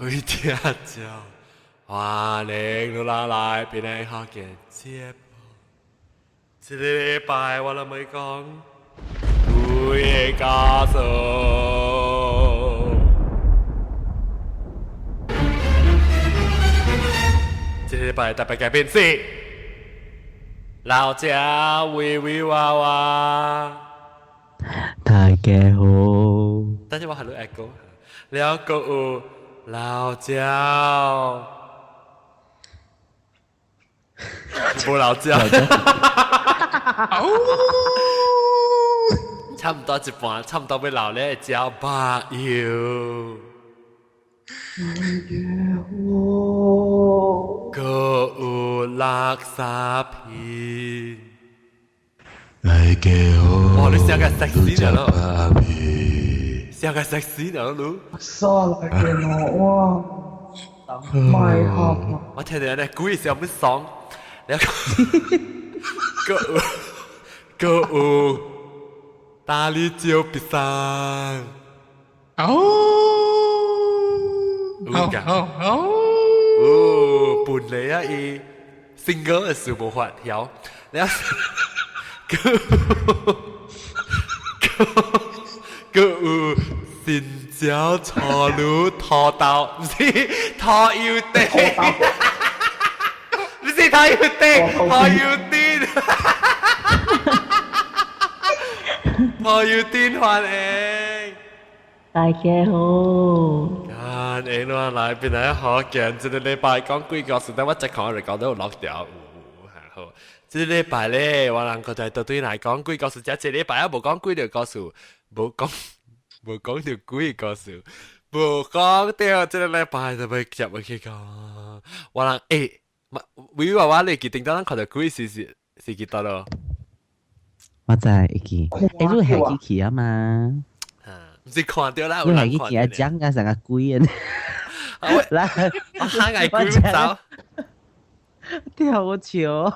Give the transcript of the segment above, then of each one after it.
位聽眾，歡迎你來變來福建節目。這个禮拜我來問講鬼故事。這个禮拜特別嘉賓是老家威威娃娃。大家好。等陣我係錄 echo。了個有老焦，無老焦，差唔多一半，差唔多欲老咧，焦白油。閣有垃圾片。大家好。哇！你聲個 sexy 了咯，聲個 sexy 了咯。啥來嘅我哇，賣盒。我聽到咧，鬼聲欲爽，了閣有閣有大力椒比賽。哦，有㗎。哦，本來啊，伊 single 的時無法曉，了閣閣有新椒炒滷土豆，毋是土油丁，毋是土油丁，土油丁，土油丁歡迎。大家好。啊，你喏來變來福建，這个禮拜講鬼故事，但我再看嚟講都有落掉，有好。這个禮拜咧，我人個就對對來講鬼故事，這這禮拜啊無講鬼的故事，無講無講著鬼故事，無講著這个禮拜就欲接落去講。我人欸，威娃娃你記頂當咱看著鬼是是是幾多咯？我知會記，欸，你係去去啊嘛？毋是看著啦，你係去去啊，講啊成個鬼啊！來，我嚇個鬼走。跳我笑。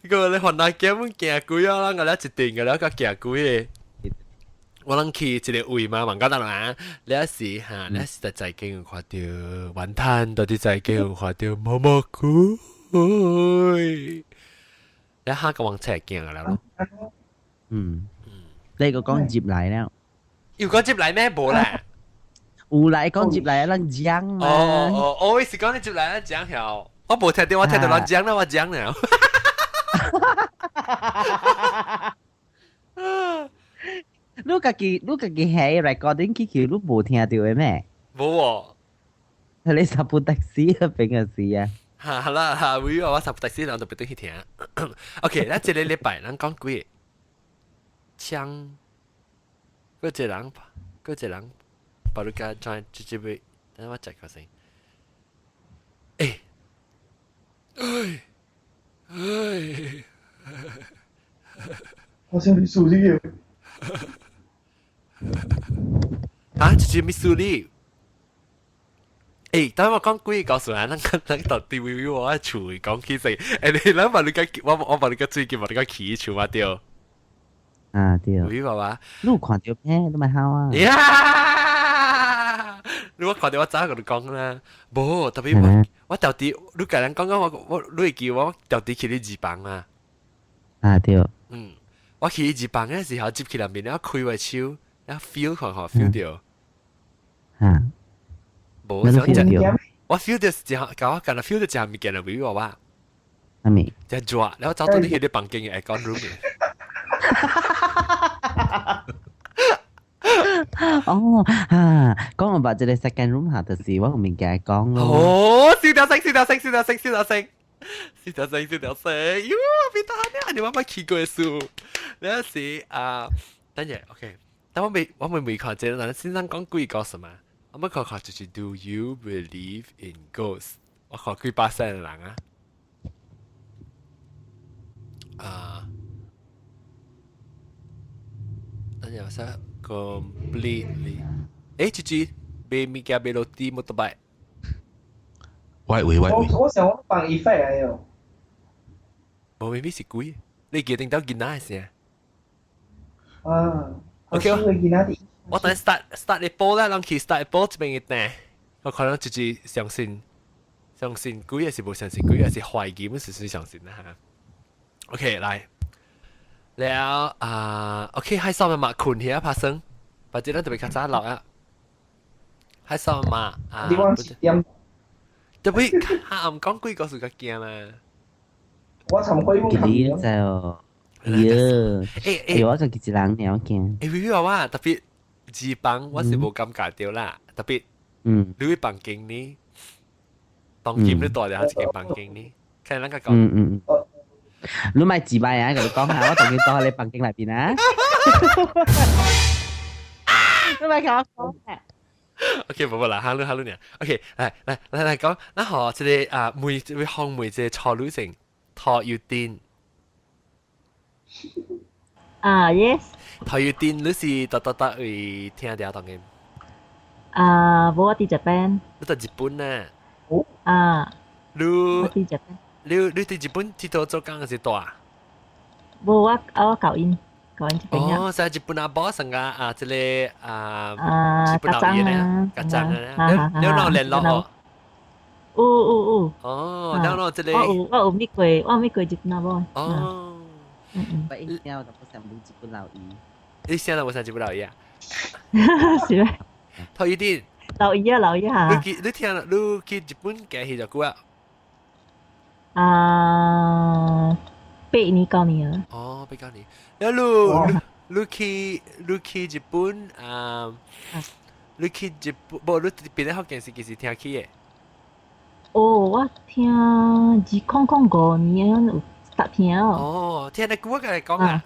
個你雲南根本驚鬼啊！咱個咧一定個咧個驚鬼的。我攏去一个位嘛，問講當啦，你是哈，你是佇在間有看著雲吞，到底在間有看著毛毛鬼，你嚇個往車驚了咯。嗯，你個講接來了。又講接來咩？無啦。有來講接來，咱講嘛。哦哦，我是講你接來咱講曉，我無聽著，我聽著咱講啦，我講了。你家己你家己喺 recording 去去，你無聽著的咩？無喎。你十部的士嗰邊嘅事啊？哈好啦，哈，我我十部的士，人就別轉去聽。OK，咱這个禮拜咱講幾個槍，閣一個人，閣一個人，把你家轉直接欲，等我check下先。欸，哎，哎，好像你數呢個。啊，這是咩數理？欸，等我講鬼故事啊，咱咱到底位我喺厝講起先。欸，你咱把你個我我把你個最近把你個起厝嘛對？啊對。喂爸爸，你有看著咩？你咪好啊。呀！你我看著我早共你講啦，無特別我我到底你共人講講我我你會記我到底去你二房啊？啊對。嗯，我去二房的時候，入去內面，我開我手，我 feel 看看 feel 著。啊。無想食，我 feel 著是一項，共我敢若 feel 著一項物件來圍我哇。啥物？只熱，然後走到你彼个房間的 aircon room。哦，啊，講我把這個 second room 下，就是我有物件講咯。哦，燒掉聲，燒掉聲，燒掉聲，燒掉聲，燒掉聲，燒掉聲，喲，別打呢，你媽媽去過數，那時啊，等下，OK，但我未我未未看這個，先生講鬼故事嘛，我欲看看就是 Do you believe in ghosts？我看幾百歲的人啊，啊，等下我先 completely，欸，這隻賣物件賣落地 motorbike。喂喂喂！我我想我放 effect 來喲。無明明是鬼，你記定到囡仔的聲。啊。OK 我囡仔佇我等 start start 一波啦，人去 start 一波這邊嘅呢，我可能就是相信相信鬼，還是無相信鬼，還是懷疑，是是相信啦嚇。OK，來，了啊，OK，喺上面嘛困起啊，發生，或者咱特別較早落啊，喺上面嘛啊，你講幾點？特別較暗講鬼故事較驚嘛。我尋過記得就，哎呀，欸欸，我家己一人爾驚。欸，微微話特別自房，我是無感覺到啦。特別，你去房間呢？當今你住了一間房間呢？看咱個講。嗯嗯。你咪自敗啊！共你講下，我同你住喺你房間內邊啊。你咪共我講。 OK，無無啦，哈囉哈囉呢。OK，來來來來講，那好，這個啊，每這位訪問這個初女性，陶玉丁。啊，yes。陶玉丁，你是佗佗佗位聽著當今？啊，無我佇日本。你佇日本啊？啊。你我佇日本。你你佇日本佚佗做工還是住？無我我教𪜶教𪜶這邊啊。哦，在日本阿某上個啊，這個啊，啊，日本老爺呢，較早啊，你有聯絡哦？有有有。哦，你有這個。我有我有見過，我有見過日本阿某。哦。嗯嗯。我一聽我就不想問日本老爺。你現在無想日本老爺啊？是咩？陶一定。老爺啊，老爺嚇。你去你聽你去日本過去就久啊？啊，8年9年啊。哦，八九年。了你你去你去日本啊？你去日本，無你邊個福建是幾時聽起的？哦，我聽2005年有 start 聽哦。哦，聽得久我共你講啊。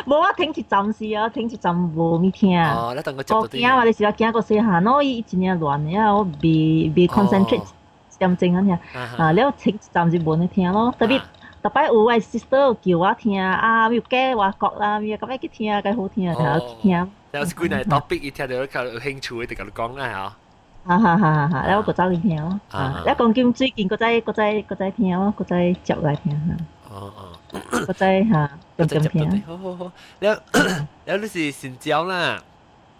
無我停一陣時啊，停一陣無咪聽。哦，你等我接我驚我你是我驚過細漢咯，伊真正亂的啊，我未未 concentrate 一點鐘啊聽。啊，了停一陣就無咧聽咯，特別逐擺有我 sister 叫我聽啊，有假外國啦，咪咁樣去聽，較好聽，就去聽。有時幾個 topic 伊聽著較有興趣，就共你講啦嚇。哈哈哈！哈，了我閣走去聽咯。啊，了講今最近閣再閣再閣再聽咯，閣再接來聽嚇。哦哦。閣再嚇，點點聽。好好好，了了你是新椒啦，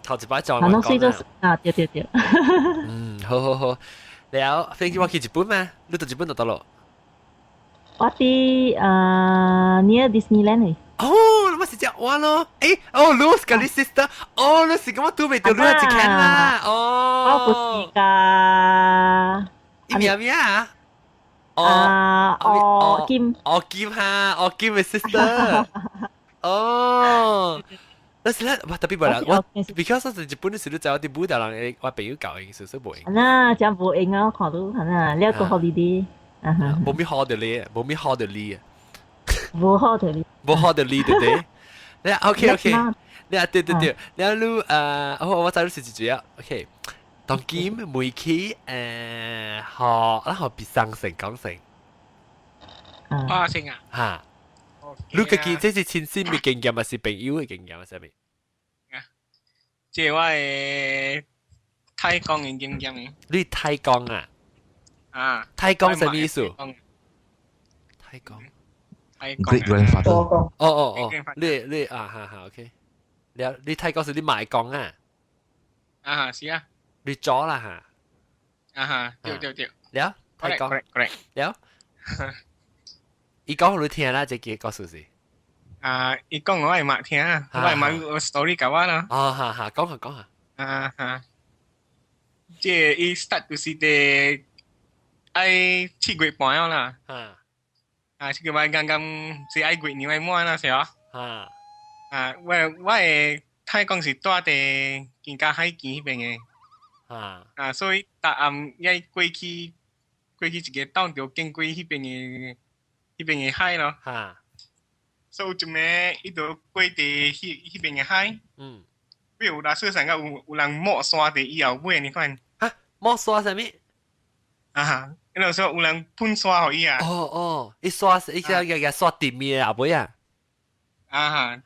頭一擺撞我講啦。啊，對對對。嗯，好好好。了，飛機我去日本嗎？你到日本就得咯。我佇啊 near Disneyland 哩。哦，你咪是隻我咯？誒，哦，你是佮你 sister，哦，你是咁我拄袂著你一間啦，哦。我不是㗎。伊名咩啊？啊，哦金。哦金哈，哦金嘅 sister。哦，那是咧，哇特別無啦，我 because 我日本的時你知我佇舞蹈人，我朋友教𪜶，所以無閒。那真無閒啊！我看到係啊，了個 holiday。無咩好的你，無咩好的你。無好的你。無好的你對對。你 OK OK，你啊對對對，你你誒，我我知你是一句啊，OK。當今每期誒，學咱學別生成講成。啊成啊。嚇！你家己這是親身嘅經驗，還是朋友嘅經驗，啥物？啊，這我的泰國嘅經驗。你泰國啊？啊。泰國啥物意思？泰國。泰國。 Great grandfather。哦哦哦，你你啊哈哈，OK。你你泰國是你賣講啊？啊，是啊。你咗啦嚇？啊哈，對對對。了，泰國。 correct。了。伊講予你聽啦，這個故事是。啊，伊講我會嘛聽，我會嘛有 story 共我啦。哦，哈哈，講下講下。啊哈，這伊 start 就是佇愛7月半了啦。啊。啊，7月半剛剛是愛月娘愛滿啦，是啊。啊。啊，我我的泰國是住佇金加海墘彼邊的。啊。啊，所以逐暗愛過去過去一個島，就經過彼邊的彼邊的海咯。哈。所以有一暝，伊就過佇彼彼邊的海。比如若說上個有有人抹沙佇伊後尾，你看。哈，抹沙啥物？啊，伊就說有人噴沙予伊啊。哦哦，伊沙伊個個個沙佇面後尾啊。啊哈，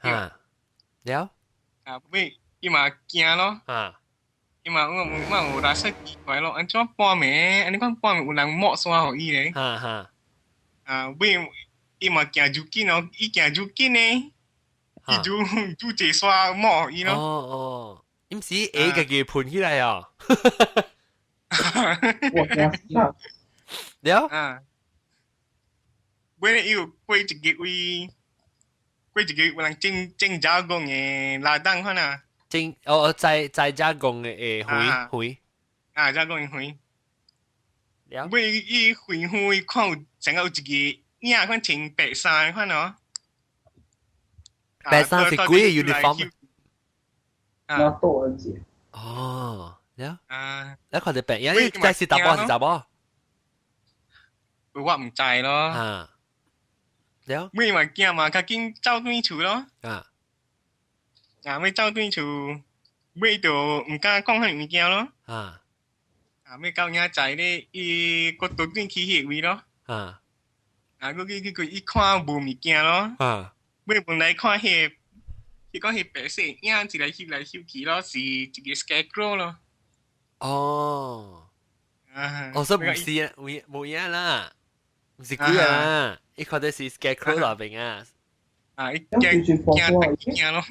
對。了。啊，尾伊嘛驚咯。啊。伊嘛我我有若說奇怪咯，按怎半暝？按呢款半暝有人抹沙予伊咧？哈哈。啊，尾伊嘛行愈緊哦，伊行愈緊呢。伊煮煮這刷摸伊哦咯。哦，毋是會家己噴起來啊？我驚死啦！了，啊，尾伊有過一個位，過一個有人種種加工的拉檔款啊。種哦在加工的誒花花。啊，加工的花。了，尾伊遠遠看有成個有一個影款穿白衫款哦。白衫是幾個 uniform？我多一隻。哦，了，啊，你看到白影，你這是查某是查某？我毋知咯。啊，了，尾嘛驚嘛，較緊走轉厝咯。啊，啊，尾走轉厝，尾就毋敢講彼物件咯。啊，啊，尾到囝仔咧，伊閣倒轉去彼個位咯。啊，啊，閣去去佢一看無物件咯。啊，尾本來看彼個，彼講彼白色影一來翕來翕去咯，是一個 scarecrow 咯。哦，啊，哦，所以毋是無無影啦，毋是鬼啊，伊看到是 scarecrow 內邊啊。啊，伊驚驚驚咯。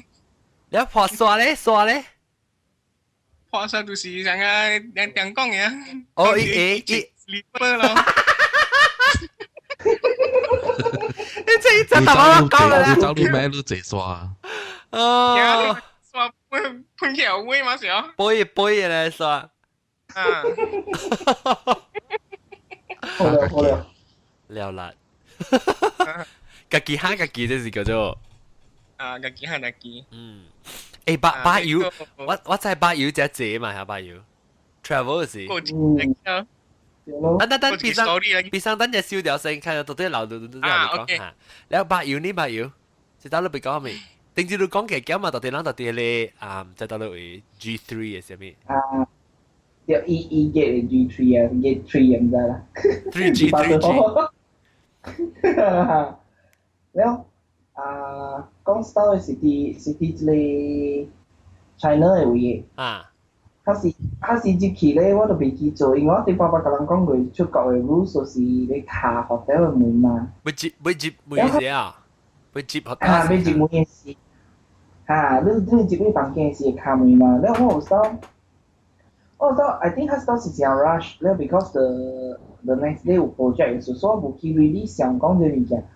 你破沙咧，沙咧？破沙就是啥個人點講嘅？哦，伊會伊離譜咯。你這一隻頭我講啦。你走路咩？你坐沙？哦，沙噴噴起來有味嘛是哦？背背咧沙。啊。好了好了。了啦。家己喊家己，這是叫做。啊，家己喊家己。嗯。欸，巴巴油，我在巴油遮濟嘛，嚇巴油。travel 是。嗯。等等等，比上比上等隻燒掉聲，看到到底留到到到你講嚇。了巴油呢巴油，這到你別講未？頂次你講嘅講嘛，到底咱到底咧啊，這到底為 G3 嘅啥物？啊，對，伊伊嘅 G3 啊，G3 毋知啦。 3G 3G。了啊，講到的是佇是佇這個 China 的位啊。較是較是入去咧，我都袂記做，因為我佇爸爸共人講過，出國的 rules 就是咧敲 hotel 的門嘛。欲入欲入門是啊？欲入 hotel。啊，欲入門的時，哈，你你入去房間的時會敲門嘛？了我有時我有時 I think 較時是真 rush，了 because the next day 有 project 的時，所以我無去 really 想講這物件。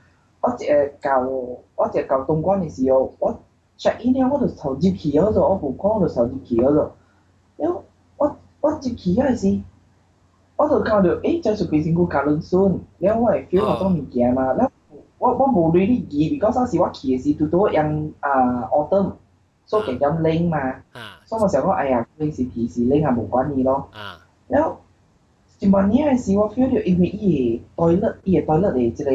我一個到我一個到東莞的時候，我 check in 了，我就頭入去了，我無講我就頭入去了。了我我入去嗰時，我就看到欸，這是規身軀加潤順，了我會 feel 嗰種物件嘛。了我我無really 記，because 當時我去的時拄拄用啊 autumn，所以加減冷嘛。所以我想講，哎呀，可能是天時冷也無關係咯。了一萬年的時，我 feel 到因為伊的 toilet，伊的 toilet 的這個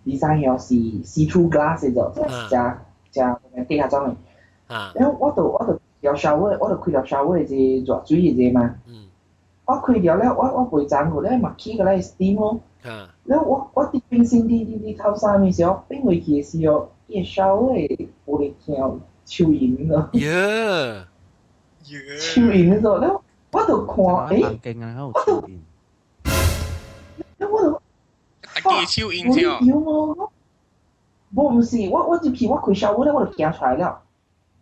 design 哦是 see through glass 的做，誠誠地下種的。了我就我就條 shower，我就開條 shower 的這熱水的這嘛。我開掉了，我我袂知過咧，嘛起個來 steam 咯。了我我佇冰身佇佇佇頭衫的時候，變回去的時候，伊的 shower 的玻璃鏡手印咯。耶！手印咗，了我就看，欸，我就，了我就，啊，手印咗。有冇？無毋是，我我入去我開 shower 了，我就行出來了。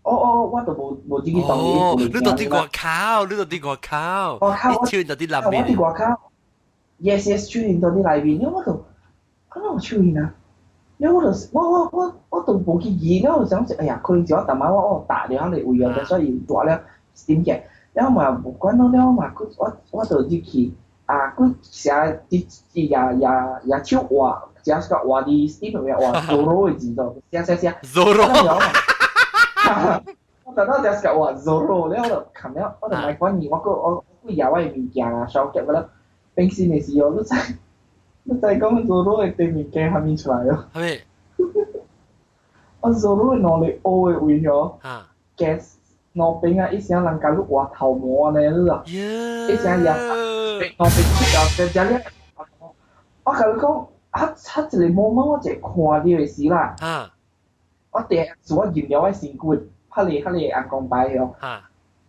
哦哦，我就無無入去當哦，你到佇外口，你到佇外口，外口，你手印到佇內面。我佇外口，yes yes，手印到佇內面，了我就，啊，哪有手印啊？了我就我我我我都無去記，了我就想說，哎呀，可能是我逐擺我我踏著彼個位哦，所以大了閃起來。了嘛無管咯，了嘛，我我就入去，啊，佮寫佇佇也也也手畫，只是個畫佇 steam 內面畫 Zoro 的字做，寫寫寫。 Zoro。我等到只是個畫 Zoro 了，我就看了，我就莫管伊，我閣我我舉我的物件啊，燒結了，平時的時候，你知你知講 Zoro 會綴物件啥物出來哦？啥物？我 Zoro 的兩個烏的位哦，gas 兩邊啊，一聲人共你畫頭毛按呢，你啊，一聲也兩邊出啊，只只咧，我共你講，啊，啊一個 moment 我一個看著的時啦，我第一次我認了我身軀，彼個彼個紅光牌哦，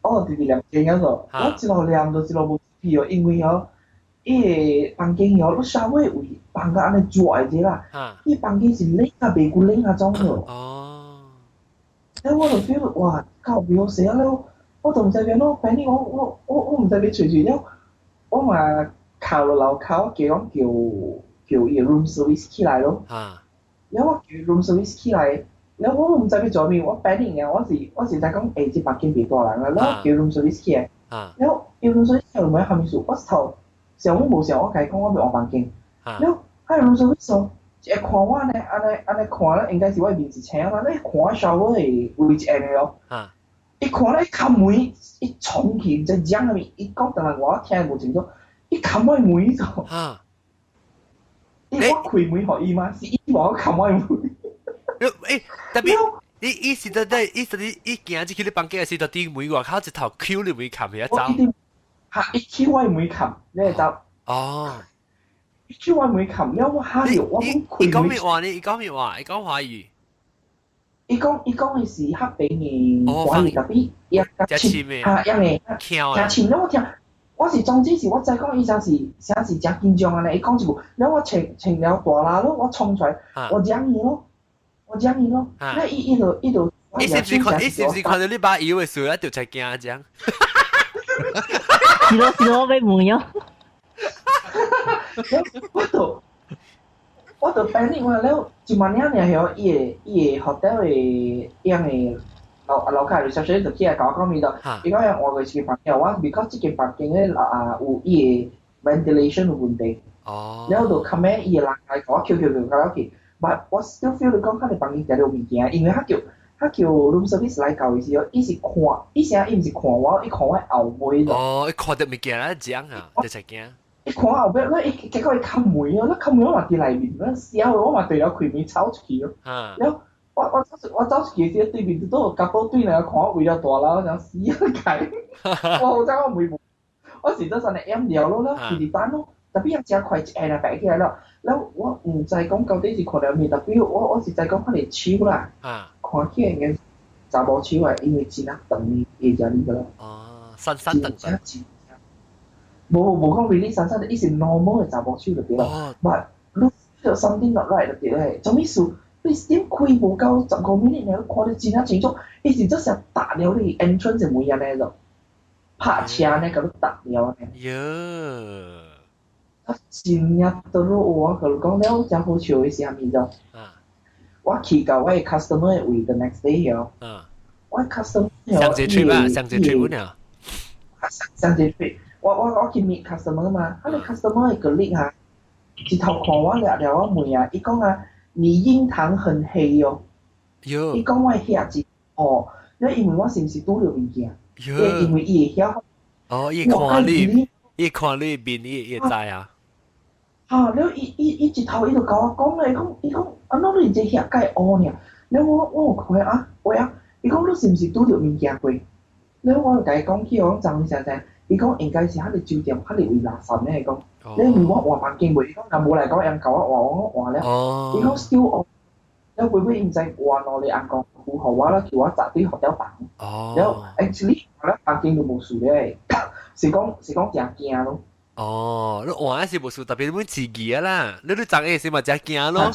我直直念經啊做，我一路念就一路無屁哦，因為哦，伊個房間哦，你稍微位房間按呢熱的者啦，伊房間是冷啊，袂夠冷啊種哦。哦。了我就 feel 哇，靠表死啊！了我都毋知變咯，反正我毋知欲揣揣了，我嘛靠落樓跤，叫講叫伊 room service 起來咯。了我叫 room service 起來，了我毋知欲做咩，我 panic 啊！我是在講，欸，這房間袂大人啊，了我叫 room service 起來，了叫 room service 起來問啥物事，我頭想我無想，我共伊講我欲換房間，了彼 room service 哦，一看我呢，按呢按呢看咧，應該是我面是青嘛，你看我 shower 的位置的咯。伊看咧，敲門，伊衝去，毋知講啥物，伊講但係我聽無清楚，伊敲我門就。伊我開門予伊嗎？是伊無敲我門。欸，特別你伊是到底，伊是你伊行入去你房間時，到底門外口一頭 Q 你門冚遐走。嚇！伊 Q 我門冚，你會走。哦。伊 Q 我門冚了，我嚇著，我講開門。伊講咩話呢？伊講咩話？伊講華語。伊講的是較平的華語，特別伊較深，嚇，一個較深了我聽。我是總之是我知講伊真是啥是誠緊張按呢，伊講一句，了我穿穿了大啦咯，我衝出來，我講伊咯，我講伊咯，了伊伊就伊就。伊是毋是看伊是毋是看到你把油的時候，就才驚這樣？是咯是咯，欲問喲。我就 panic 我了，一萬爾爾曉伊個 hotel 的樣的樓跤 reception 就起來共我講物咯，伊講要換過一間房間，我 because 這間房間咧啊有伊個 ventilation 有問題，了就 command 伊個人來共我扣扣扣扣去，but 我 still feel 講彼個房間定著有物件，因為他叫 room service 來到的時候，伊是看，伊啥伊毋是看我，伊看我後尾咯。哦，伊看著物件咧講啊，就才驚。伊看後尾，咧伊結果伊敲門哦，咧敲門我嘛佇內面，咧死我嘛對了開門走出去咯。了我走出去時，對面拄有夾布對來看我圍了大樓，我想死啊解！我好彩我門無，我是做啥呢掩了咯，了直直等咯。特別也誠快一下就白起來了。了我毋知講到底是看著物，特別我是知講彼個手啦，看起來應該查某手啊，因為真啊長會遮爾個啦。哦，瘦瘦長長。無講 really 瘦瘦的，伊是 normal 的查某手就對啦。But 你 feel something not right 就對咧，啥物事？你點開無夠15 minute，你看得真啊清楚，伊是做啥踏了你 entrance 的門按呢就，拍車呢，共你踏了呢。喲！啊，真正倒落我共你講了，誠好笑的是啥物就？我去到我的 customer 的位，the next day 哦。我 customer 上一 trip 啊，上一 trip 呢？上一 trip，我去 meet customer 嘛，彼個 customer 的 colleague 啊，一頭看我了了我問啊，伊講啊，你印堂很黑哦。伊講我遐一哦，你因為我是毋是拄著物件？因為伊會曉。哦，伊看你，伊看你面，伊會知啊。哈，了伊伊伊一頭伊就共我講咧，伊講伊講，啊，啷你這遐蓋烏爾？了我有看啊，喂啊，伊講你是毋是拄著物件過？了我就共伊講起，我講怎啥啥，伊講應該是彼個酒店，彼個位垃圾咧，伊講。你問我換房間未？伊講若無來講，會共我換，我換了。伊講 still 烏，了尾尾伊毋知換兩個紅功夫予我啦，叫我紮對 hotel 房。了 actually 我房間就無事咧，是講誠驚咯。哦，你換是無事，特別你自己啊啦，你昨下是嘛誠驚咯。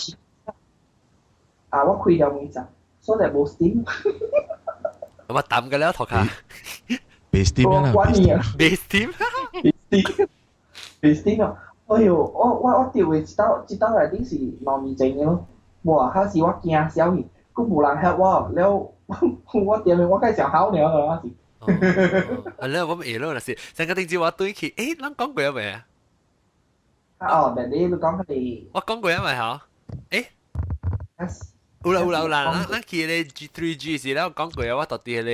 啊，我開了門閘，所以無 steam。我抌個了頭殼。別 steam 啦，關你啊！別 steam。別 steam。別 steam 啊！哎喲，我掉的一道內底是2年前的咯。哇！彼時我驚死去，閣無人 help 我，了我踮的我該上好爾我是。啊，了我會咯，若是上個頂次我對去，欸，咱講過未啊？哦，但你講彼個。我講過未嗬？欸？有啦有啦有啦，咱去彼個 G3G 時，咱講過啊，我到佇彼個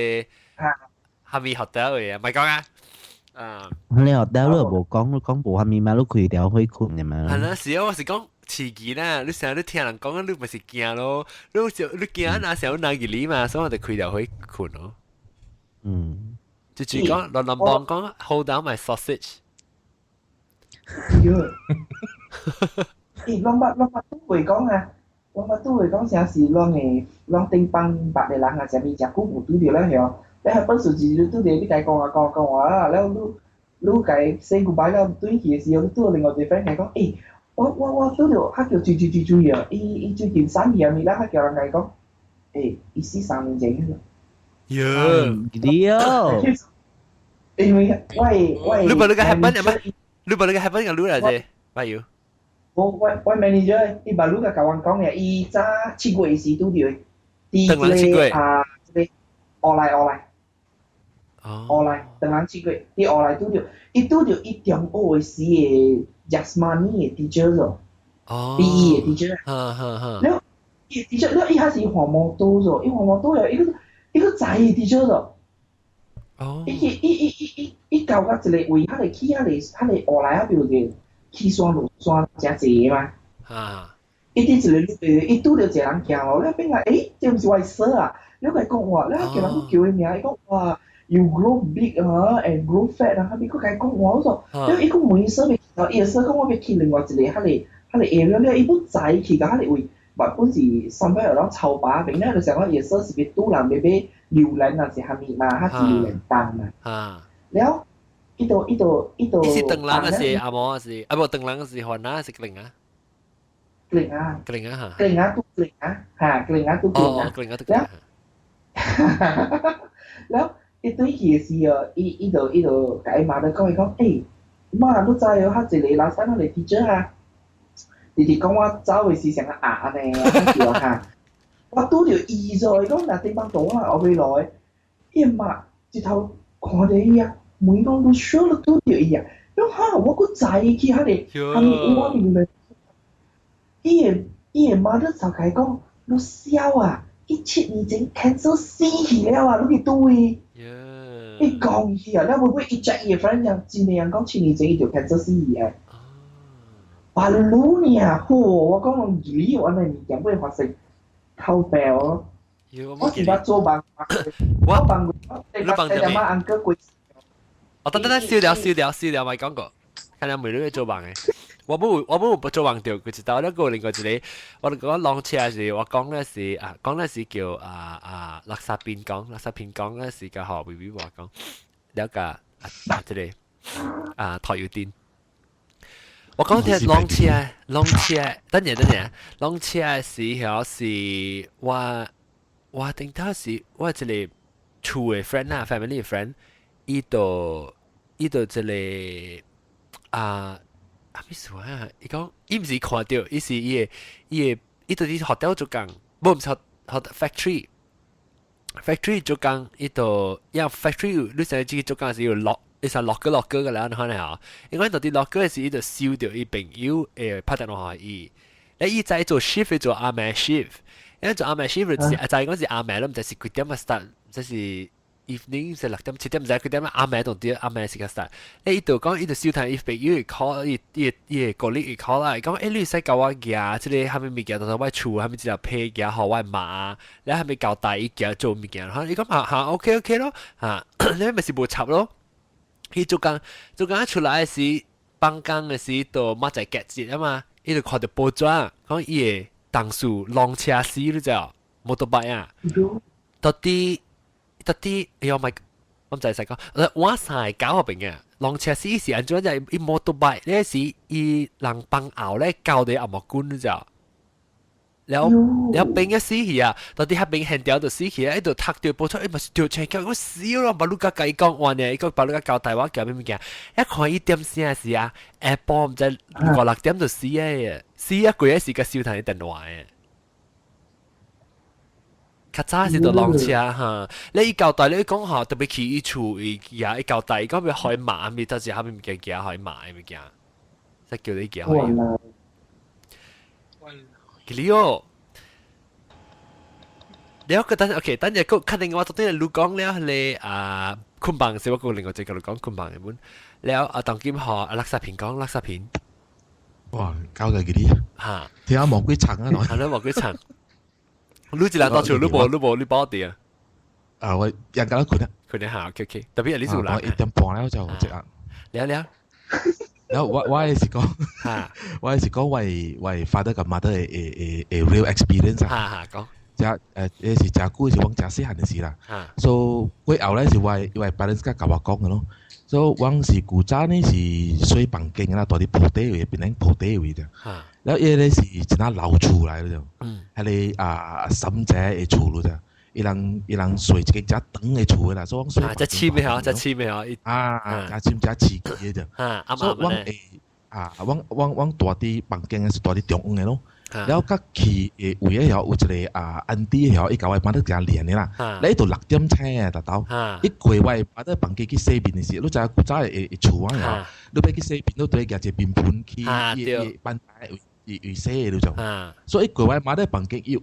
蝦米 hotel 的，莫講啊。啊！你 hotel 你無講，你講無蝦米嘛？你開條火睏的嘛？係啦，是啊，我是講刺激啦。你成日你聽人講，你咪是驚咯。你你驚哪時候哪一理嘛，所以我就開條火睏咯。就是講，亂亂幫講，hold down my sausage。喲！欸，攏捌拄會講啊，攏捌拄會講啥是攏會攏頂放別個人啊，啥物誠久無拄著了曉。你係本事是你拄著你共伊講啊講講話啦，了你共伊 say goodbye 了轉去的時候，你拄著另外一個 friend 共伊講，欸，我拄著較叫追追追追啊，伊伊最近瘦去啥物，了較叫人共伊講，伊死3年前了。喲，對。因為我你把那個 happen 係咩？你把那個 happen 個你嚟啫，咪要？我 manager 伊把你個甲我講嘅，伊早7月時拄著，佇7月啊，這個烏來烏來。哦。烏來，當人7月，伊烏來拄著，伊拄著伊中學時的 Jasmine 的 teacher 咗。哦。 PE 的 teacher。哈哈哈。了，伊 teacher 了，伊還是換摩托咗，伊換摩托了，伊個知 teacher 咗。哦。伊伊伊伊伊伊到到一個位，彼個去彼個烏來遐有一個起山落山誠濟嘛。啊。伊佇一個路，伊拄著一個人行路，了變來，欸，這毋是我的 sir 啊！了共伊講話，了叫人叫伊名，伊講哇，you grow big 啊，and grow fat 啊，彼閣共伊講話，我說，了伊閣問伊 sir 欲，伊個 sir 講我欲去另外一個彼個彼個 area，了伊欲知去到彼個位，原本是 somewhere around 草把邊，了就想講伊個 sir 是欲拄人欲買榴蓮還是蝦米嘛，還是榴蓮凍嘛。了，伊就伊就伊就。伊是唐人還是阿摩還是啊？無唐人是番仔還是格林啊？格林啊。格林啊嚇。格林啊，拄格林啊，嚇，格林啊，拄格林啊。哦，格林啊，拄格林啊。了，伊對去的時候，伊就共伊媽咧講，伊講，欸，媽，你知哦，彼一個老師那個 teacher 啊，直直講我走的時像個鴨按呢，叫我哈，我拄著伊咗，伊講若頂擺倒我後尾來，伊媽一頭看著伊啊，問講你 sure 你拄著伊啊？伊講哈，我閣知去彼個，蝦米我咪咧，伊的媽就共伊講，你痟啊！伊7年前 cancer 死去了啊！你去拄伊，伊講去啊！了尾尾伊 check 伊的 friend 講，真的人講7年前伊就 cancer 死去啊！哇，你爾，好，我講你有按呢物件會發生，靠背哦！我是捌做夢，我夢你夢到咩？uncle 過。哦，等等等，燒掉燒掉燒掉，咪講過，看下每日做夢的。我冇做夢著，佢知道那個另外一個，我講浪車是，我講咧是啊，講咧是叫啊啊垃圾片講，垃圾片講咧是叫何 B B 話講，了個啊這個啊台油店。我講聽浪車，浪車，等陣等陣，浪車時候是我頂頭是我一個厝的 friend 啊，family friend，伊就這個啊。啊咩事啊？伊講伊毋是看著，伊是伊個伊就佇學校做工，無毋是學學 factory。factory 做工，伊就因 factory 你成日自己做工是有落，伊是 locker locker 個啦，你看下，因為到佇 locker 時，伊就收著伊朋友會拍電話予伊，咧伊在做 shift 做暗暝 shift，因為做暗暝 shift 就是啊，知講是暗暝咯，毋知是幾點啊 start，就是 evening 是6點7點，毋知幾點暗暝同啲暗暝時間 start。咧伊就講，伊就收聽伊朋友會 call 伊伊伊個 colleague 會 call 啦，講欸你會使教我寄這個蝦米物件，到時我厝蝦米一條批寄予我媽，你蝦米交代伊寄做物件，哈，伊講嚇嚇 OK OK 咯，嚇，你咪是無插咯。伊做工做工出來時，放工的時就馬在結節啊嘛，伊就看著報紙，講伊的同事浪車死你知無？摩托車啊，到底到底哎喲咪，我毋知使講，我三個九個邊嘅，浪車死是按怎就伊摩托車，呢是伊人幫後咧交佇阿毛棍你知無？了了邊個死去啊！到底彼邊現條就死去啊！伊就讀著報紙，伊嘛是著車叫我死咯！把你甲共伊講話呢，伊講把你甲交代我寄咩物件？一看伊點聲時啊，下晡毋知五六點就死啊！死啊！規個時間收聽伊電話的。較早時就浪車哈，你伊交代你講吼，特別去伊厝伊也伊交代，伊講欲予伊罵，咪到時蝦米物件寄予伊罵的物件，才叫你寄予伊。其實哦，了個等 OK，等陣個確定我昨天你講了你啊，捆綁是我講另外一個你講捆綁的本，了啊當今學啊垃圾片講垃圾片。哇，交嘅嗰啲，嚇，聽下無幾層啊，係咯，無幾層。你一人到厝，你無你無你包啲啊？啊，我人家都困啊，困一下，OK OK，特別係你做人， 1點半了就即刻。了了。然後我是講，我是講為為 father 佮 mother 的的的 real experience 啊。哈哈，講。這是誠久是我誠細漢的時啦。So 過後咧是我 parents 佮共我講的咯。So 阮是古早呢是睡房間啦，蹛佇鋪底位，變成鋪底位的。了伊個是一那老厝來的，彼个啊嬸姐的厝咯啫。伊人睡一間遮長的厝的啦，所以我啊，遮深的嗬，遮深的嗬，啊，遮深遮刺激的啫。所以我會啊，我住佇房間是住佇中央的咯。了較去的位的有一個啊 auntie 曉，伊共我媽都誠連的啦。你都6點醒啊，豆豆。伊過我媽佇房間去洗面的時，你知影古早的厝啊，你欲去洗面，你都愛舉一個面盆去伊板台位位洗的，你就。所以過我媽佇房間，伊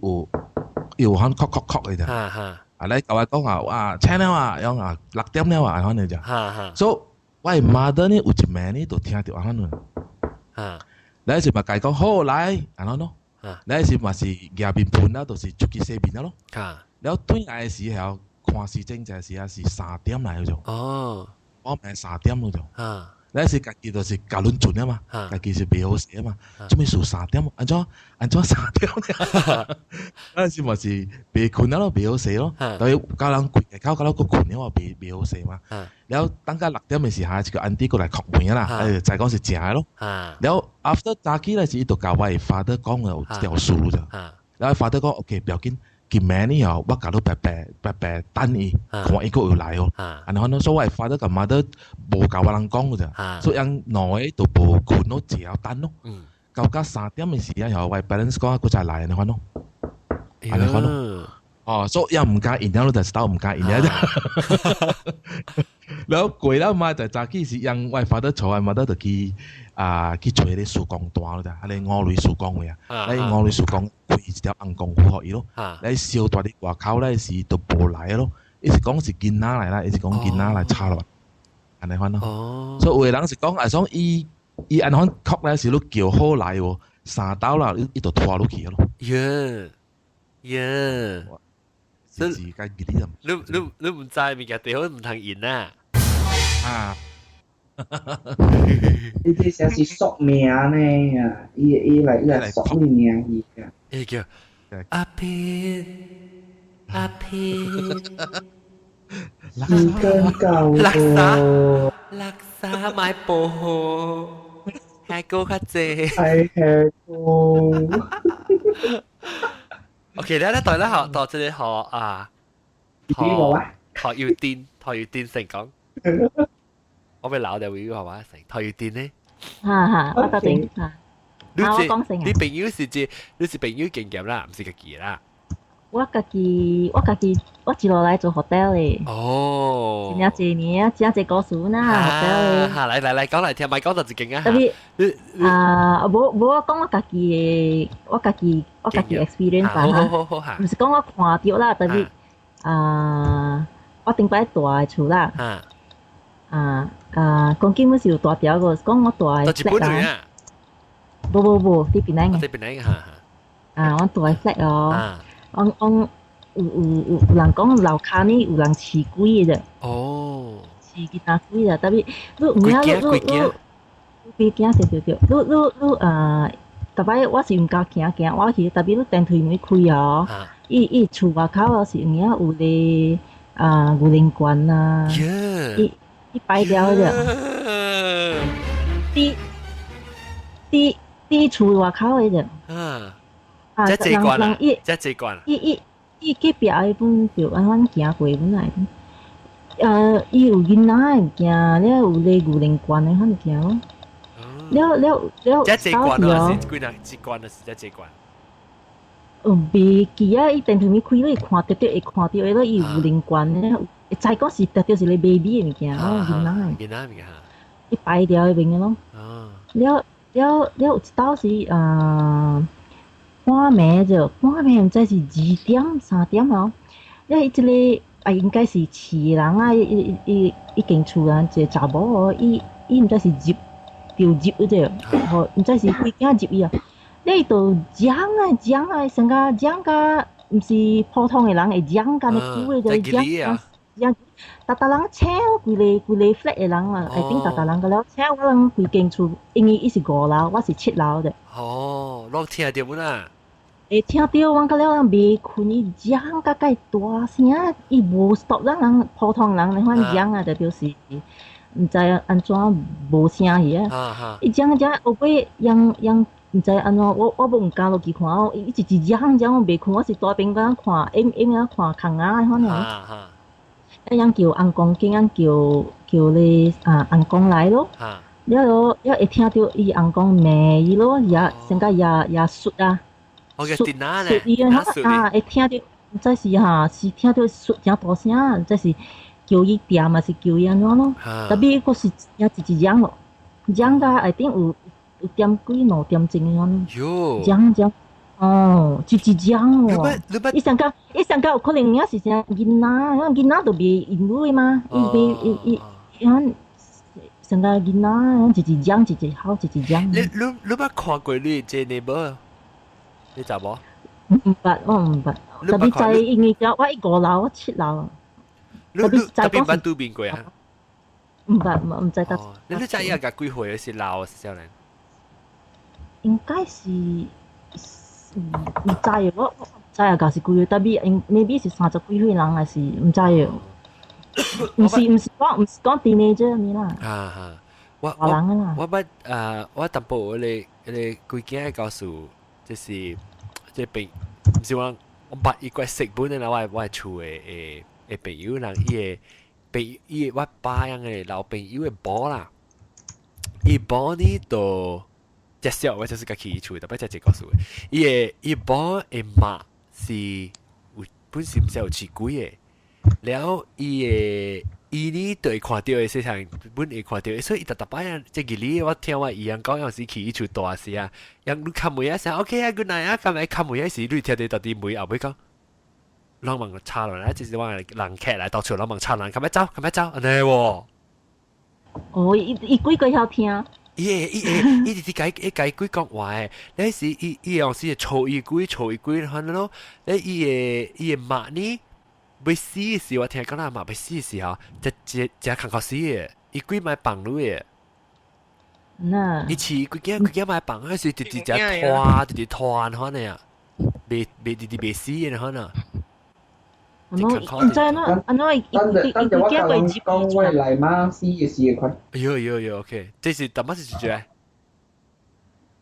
有喊叩叩叩的啫。啊，你共我講啊，哇，醒了啊，樣啊，6點了啊，按呢就。所以我媽呢有一暝呢，就聽著按呢。你是嘛共伊講好來，按呢咯。你是嘛是舉面盆啦，就是出去洗面啦咯。了轉來的時候，看時鐘就是啊是3點來就。我暝3點咯就。你是家己就是教輪準啊嘛，家己是袂好勢啊嘛，做咩數三點？按怎按怎三點？那時嘛是袂睏啊咯，袂好勢咯。但係教人規個口到閣睏了，袂好勢嘛。了等到6點的時候，一個 auntie 過來叩門啊啦，就講是正的咯。了 after 早起來時，伊就共我的 father 講有一條事就。了 father 講 OK，不要緊。今暝呢哦，我共你白白白白等伊，看伊閣有來哦。按呢款，所以我 father 共 mother 無共我人講咋，所以𪜶兩个都無睏咯，坐等咯。到到3點的時啊，我 parents 講閣再來按呢款咯，按呢款咯。哦，所以也毋敢應了，就是鬥毋敢應了。了過了嘛，就早起是讓我 father 坐，我 mother 就去啊去揣彼個師公單咯，彼個五類師公的啊，彼五類師公開一條紅功夫予伊咯。你燒蹛佇外口咧是都無來咯，伊是講是囡仔來啦，伊是講囡仔來吵落，按呢款咯。所以有的人是講啊，講伊伊按款哭咧是你叫好來喎，三刀啦，伊就拖落去咯。耶耶，是是該記得。你毋知物件最好毋通應啊。啊！呢啲成是索命呢啊！伊伊來伊來索你命去啊！伊叫阿片阿片，時間夠垃圾垃圾買薄荷，還夠較濟。係係個。 OK，咧咧對咧學到這個學啊，學學要電，學要電成講。我俾鬧掉會係嘛成，學要電呢？哈哈，我得定嚇。你我講成啊你朋友是這，你是朋友經驗啦，毋是家己啦。我家己，我家己，我一路來做 hotel 的。哦。真濟年啊，真濟故事啦，hotel 嚇，來來來，講來聽，咪講就一間啊。特別啊，無無我講我家己的，我家己 experience 好好好好嚇。毋是講我看著啦，特別啊，我頂擺住的厝啦。啊啊，講根本是有大條個，講我住的 flat 啦。無無無，佇檳城嘅。佇檳城嚇。啊，我住的 flat 哦。我我有有有有人講樓跤呢有人飼鬼的。哦。飼其他鬼啦，特別你有影你你你鬼驚對對對，你你你啊，逐擺我是毋敢行行，我去特別你電梯門開哦，伊伊厝外口哦是有影有個啊牛奶罐啊，伊伊擺了的，佇佇佇厝外口的啫。啊，這這關啊，這這關。伊伊伊隔壁的本就按款行過本來，伊有囡仔的物件，了有咧牛奶罐的款物件咯。了了了，這這關啊，是幾若這關啊，是這這關。嗯，袂記啊！伊電梯門開，你會看著著，會看著的咯。伊有牛奶罐的，會知講是著著是咧 baby 的物件咯，囡仔的。囡仔物件。伊擺掉彼邊的咯。了了了，有一道是啊。半暝就半暝，毋知是2點3點哦。了伊這個啊，應該是飼人啊，伊伊伊伊間厝人一個查某哦，伊伊毋知是入著入迄個，吼，毋知是鬼仔入伊啊。了伊就講啊講啊，成個講甲毋是普通的人會講甲呢久的就講講，逐逐人請規个規个 flat 的人啊，下頂逐逐人個了請我人規間厝，因為伊是5樓，我是7樓的。哦，攏聽著本啊！會聽著，阮到了人袂睏，伊講甲蓋大聲，伊無 stop，咱人普通人咧款講啊，就表示毋知按怎無聲去啊。伊講講後尾讓讓毋知按怎，我無毋敢落去看，伊一直嚷嚷我袂睏，我是大邊敢看，暗暗仔看空仔彼款爾。一樣叫翁公囝，樣叫叫你啊翁公來咯。了了了會聽著伊翁公罵伊咯，也先甲也也術啊，術術伊啊，啊會聽著，毋知是哈是聽著術誠大聲，毋知是叫伊恬還是叫伊按怎咯。特別閣是也一直嚷咯，嚷甲 I think 有有點幾兩點鐘的款。嚷嚷。哦，一直嚷喎。伊上甲伊上甲有可能也是啥囡仔，囡仔都袂言語嘛，伊袂伊伊伊款上甲囡仔，一直嚷，一直吼，一直嚷。你捌看過你這個無？你知無？毋捌，我毋捌。特別在因為我喺五樓，我七樓。特別特別捌拄面過啊？毋捌，毋知得。你知伊個幾歲？是老是少年？應該是毋知，我毋知啊，敢是幾歲？特別應 maybe 是三十幾歲人，還是毋知哦。毋是講 teenager 呢啦。啊哈，我我我捌啊，我淡薄迄個迄個規間教授，就是這朋，毋是講我捌伊個識本的啦，我厝的的的朋友人，伊的朋伊我爸樣的老朋友的某啦，伊某呢就隻小我就是家去伊厝，特別只一個故事。伊的伊某的媽是有本身毋是有飼鬼的，了伊的伊呢就會看著的細漢本會看著，所以伊逐逐擺啊，這日裡我聽我伊人講，有時去伊厝蹛時啊，人你敲門啊聲 OK 啊，good night 啊，今日敲門時，你聽著到底門後尾講，人問插落來，就是我人客來到厝，人問插人，較欲走，較欲走，按呢喎。哦，伊伊幾個曉聽。伊會伊會伊直直共伊共伊鬼講話的，你是伊伊有時會吵伊鬼，吵伊鬼，反正咯，你伊的伊的媽呢？欲死的時，我聽講啦嘛，欲死的時候，只只只艱苦死的，伊鬼嘛放你的。那伊飼規囝規囝嘛放，彼時直直只拖，直直拖款的啊，袂袂直直袂死的款啊。唔知按怎按怎伊伊伊伊驚過講我來媽死的時款。哎呦呦呦，OK，這是淡薄是一隻。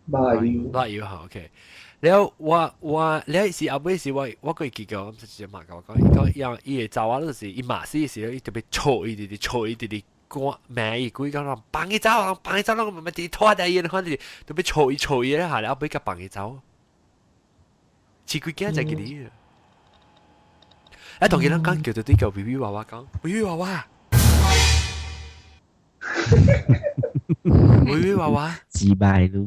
肉油。肉油好 OK。了我我了是後尾是我我閣會記得，我毋是直接媽共我講，伊講伊伊會走啊，就是伊罵死的時候，伊特別吵伊，直直吵伊，直直趕罵伊，規講人放伊走，放伊走，攏慢慢直直拖掉伊，反正特別吵伊吵伊咧下，了後尾共放伊走。飼幾囝就記得。啊，同佢人講叫做啲叫 B B 娃娃講 B B 娃娃，B B 娃娃，自敗咯。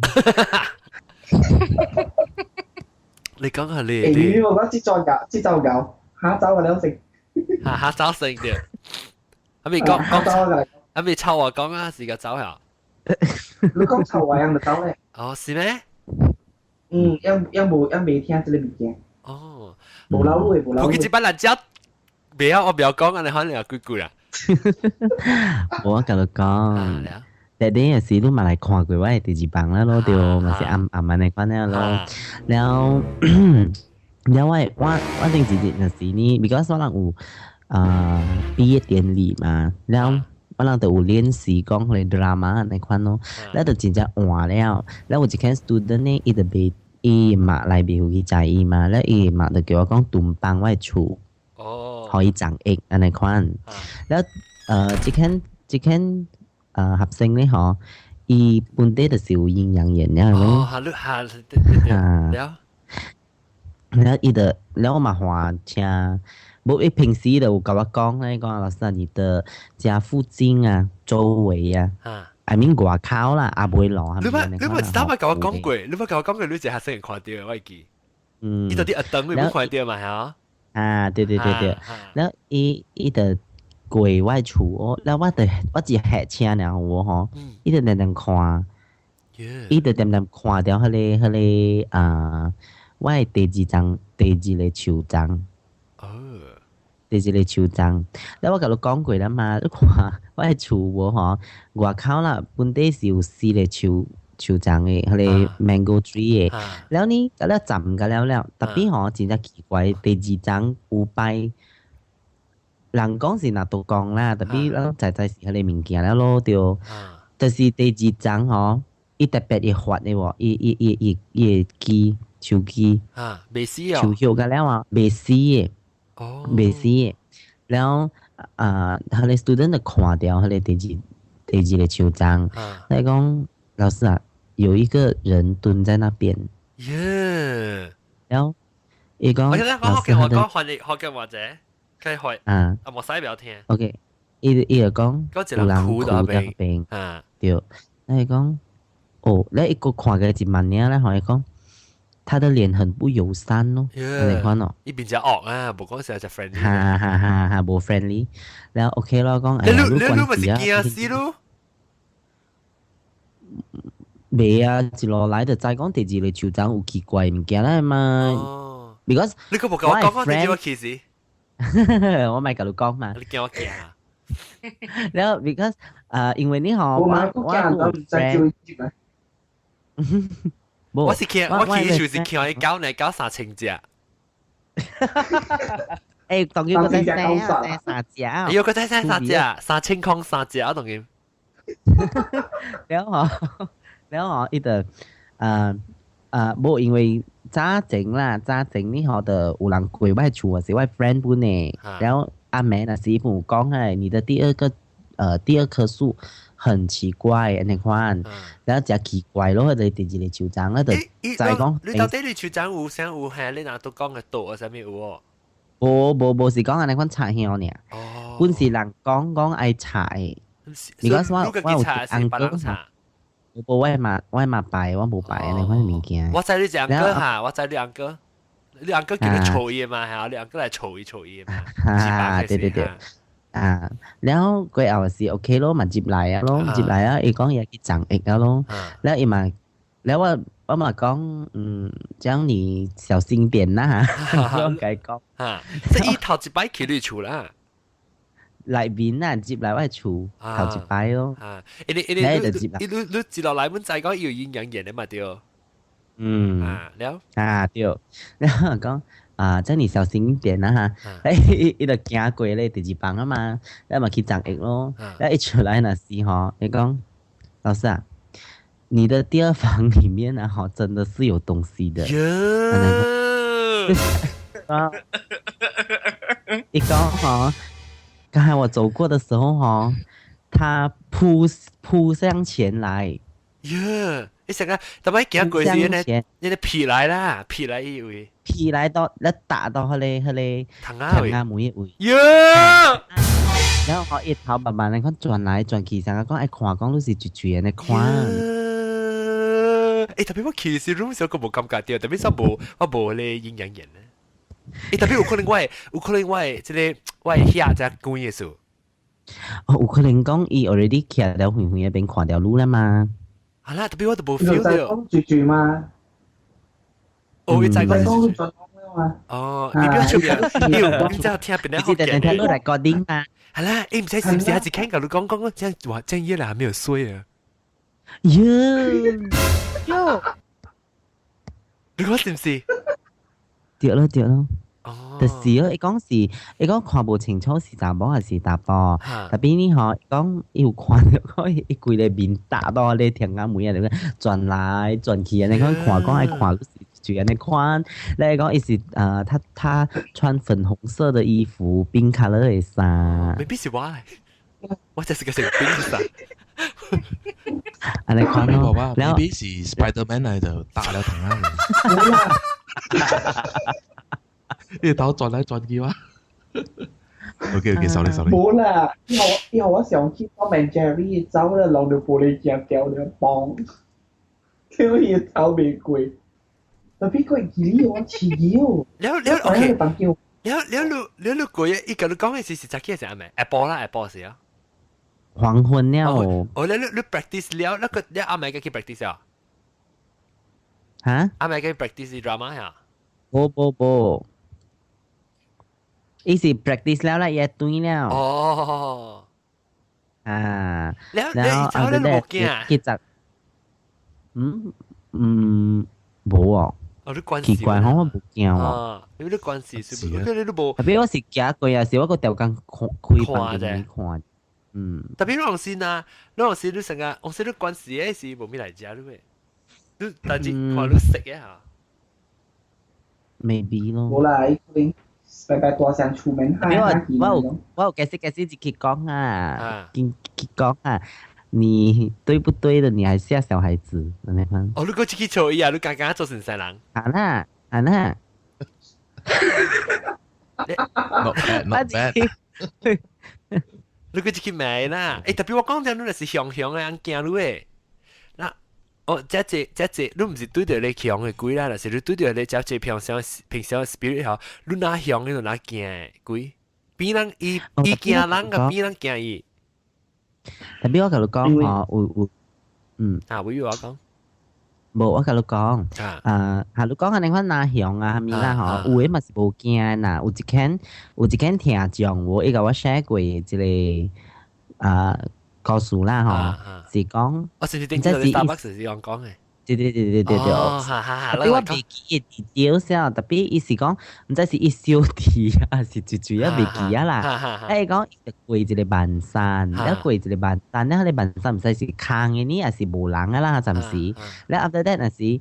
你講下你， B B 娃娃節再搞，節奏搞，下晝嘅兩成，下下晝成啲，阿咪講講，阿咪臭話講啊，時間走下。你講臭話樣就走咧。哦，是咩？嗯，樣樣無樣未聽這個物件。哦，無老路的，無老路。我記這班辣椒，袂曉我袂曉講，按呢可能也幾句啦。我共你講，第啲時你嘛來看過我的第二房啦咯，對，嘛是暗暗按呢款了咯。了，了我我我頂一日若是呢，because 我人有啊畢業典禮嘛，了我人就有練習講彼個 drama 按呢款咯，了就真正換了，了有一間 student 呢，伊就袂。伊媽來袂有去載伊嘛，了伊媽就叫我講囤放我的厝，予伊長益按呢款。了這間這間學生咧吼，伊本地就是有陰陽眼了，哦，哈哈，對對對，了，了伊就了我嘛換車，無伊平時就有共我講咧，講老師你的家附近啊，周圍啊。I mean 外口啦，也袂路。你捌你捌知道捌共我講過，你捌共我講過，你一個學生會看著，我會記。嗯。伊到底學堂你捌看著嘛？嚇。啊，對對對對，了伊伊就過我厝哦，了我就我一下車爾有吼，伊就定定看，伊就定定看著彼個彼個啊，我的第二層第二個樹叢。哦。第一個樹叢，了我共你講過啦嘛，你看我的厝無吼，外口啦，本底是有四個樹樹叢的，彼個 mango tree 的。了呢，了浸甲了了，特別吼真正奇怪，第二層有擺，人講是若都講啦，特別咱知知是彼個物件了咯，對。就是第二層吼，伊特別會發的喎，伊伊伊伊伊機手機啊，未死哦，樹葉個了啊，未死的，哦，未死的，了啊，彼个 student 就看著彼个第二個樹樁，伊講老師啊，有一個人蹲在那邊，耶，了伊講我老師我講翻譯福建話者，佢學啊，啊，無使不要聽，OK，伊伊就講有人跍佇邊，啊，對，伊講。哦，你一個看嘅一萬年咧，同伊講，他的臉很不友善咯，你看咯，伊變只惡啊，無講是只 friendly，哈哈哈哈，無 friendly，了 OK 咯，講，你你你咪是驚死咯？未啊，一路來就知講第二個樹樁有奇怪物件啦嘛，because 你閣無共我講講第二個其實，我咪共你講嘛，你驚我驚。了 because 啊，因為你吼，我我有 friend。我是見我去就是見伊搞呢搞3000隻。欸，當佢個仔生生三隻。哎喲，個仔生三隻，3000塊三隻啊，當佢。了吼，了吼，伊就無因為早前啦，早前你吼就有人過我厝，是我 friend 本的。了阿妹若是有講誒，你的第二個第二棵樹。很奇怪，按呢款，然後誠奇怪咯，彼個第二個樹樁，我就知講。你到底你樹樁有啥有嚇？你若都講嘅多啊，啥物有哦？無無無是講按呢款插香爾，本是人講講愛插的。如果我我有 uncle，無我嘛拜，我無拜按呢款物件。我知你隻 uncle 哈，我知你 uncle，你 uncle 叫你嘈伊嘛，嚇，你 uncle 來嘈伊嘈伊嘛。哈，對對對。啊，了過後是 OK 咯，嘛接來啊咯，接來啊，伊講伊去長疫啊咯，了伊嘛，了我我嘛講，嗯，這樣你小心點啦，我共伊講，啊，即伊頭一擺去你厝啦，內面啊，接來我厝頭一擺咯，啊，因為因為你你你接落來，阮知講伊有陰陽眼的嘛對，嗯，啊，了，啊對，了講。啊，這樣你小心一點啦哈！哎，伊就行過咧第二房啊嘛，了嘛去長疫咯。了一出來那時吼，伊講老師啊，你的第二房裡面啊，吼，真的是有東西的。啊！伊講吼，剛才我走過的時候吼，他撲撲向前來。耶！你成個，特別行過時呢，你咧皮來啦，皮來伊位。皮來到，你打到彼個窗仔位，門的位。喲！然後伊頭慢慢來看轉來轉去，成個講愛看，講你是一喙按呢看。欸，特別我去時，攏小個無感覺著，特別煞無，我無咧陰陽眼咧。欸，特別有可能我會，有可能我會這個我會嚇只鬼的事。哦，有可能講伊 already 徛了遠遠那邊看著你啦嘛。啊啦，特別我都無 feel 著。講住住嘛。哦，伊知講住住嘛。哦，你不要出名，你你知聽別人你記得聽你來決定嘛。係啦，欸，毋知是毋是一直聽共你講講，這樣哇，這樣月亮還沒有睡啊。喲喲，你講是毋是？對咯對咯。哦，就是咯，伊講是，伊講看無清楚是查某還是查埔，特別你吼，伊講伊有看著講伊規个面搭到咧天仔門啊，轉來轉去，按呢講看講愛看，就按呢看。你講伊是啊，他穿粉紅色的衣服，pink color 的衫。未必是我來，我就是個成冰衫。按呢看咯，然後未必是 Spiderman 來的，打了窗仔。你頭轉來轉去哇？OK OK，sorry sorry。無啦，以後以後我上去 Tom and Jerry 走了，弄到玻璃鏡掉了，嘣！叫伊走袂過，特別佢記哩我刺激哦。了了 OK，了了你了你過伊共你講的是是早起還是暗暝？下晡啦，下晡時啊。黃昏了。哦，你你你 practice 了，那個你暗暝去 practice 啊？哈？暗暝去 practice drama 呀？無無無。伊是 practice 了啦，伊轉了。哦。啊。然後你無驚？其實，嗯嗯，無哦。哦，你關奇怪，我無驚哦。因為你關事是，你都無。特別我是行過啊，是我閣調工看開房間看。嗯。特別你先啊，你時你成日，我時你關事嘅時無咩來食你咩？你但是看你食嘅嚇。 Maybe 咯。冇啦，伊可能拜拜大聲出門。我有解釋解釋，自己講啊，見講啊，你對不對的？你還嚇小孩子，你看。哦，你過去笑伊啊，你剛剛做成細人。啊啦啊啦。 Not bad, not bad。你過去買啦？欸，特別我講真，你若是雄雄的人驚你的。那哦，這這這這，你毋是對著你強的鬼啦，若是你對著你這這平常平常 spirit 吼，你若凶，你就若驚鬼。比人伊伊驚人，佮比人驚伊。特別我共你講吼，有有，嗯。啊，會有我講。無，我共你講，啊，哈，你講按呢款若凶啊，啥物啦吼，有的嘛是無驚啦，有一間聽眾，有伊共我 share 過一個啊故事啦吼，是講，我是頂次 Starbucks 是講講的。對對對對對對。哦，哈哈哈。特別我袂記得對啥，特別伊是講，毋知是伊小弟啊，是住住啊，袂記啊啦。啊，伊講伊過一個萬山，了過一個萬山，了彼個萬山毋知是空的呢，抑是無人啊啦，暫時。了 after that 若是伊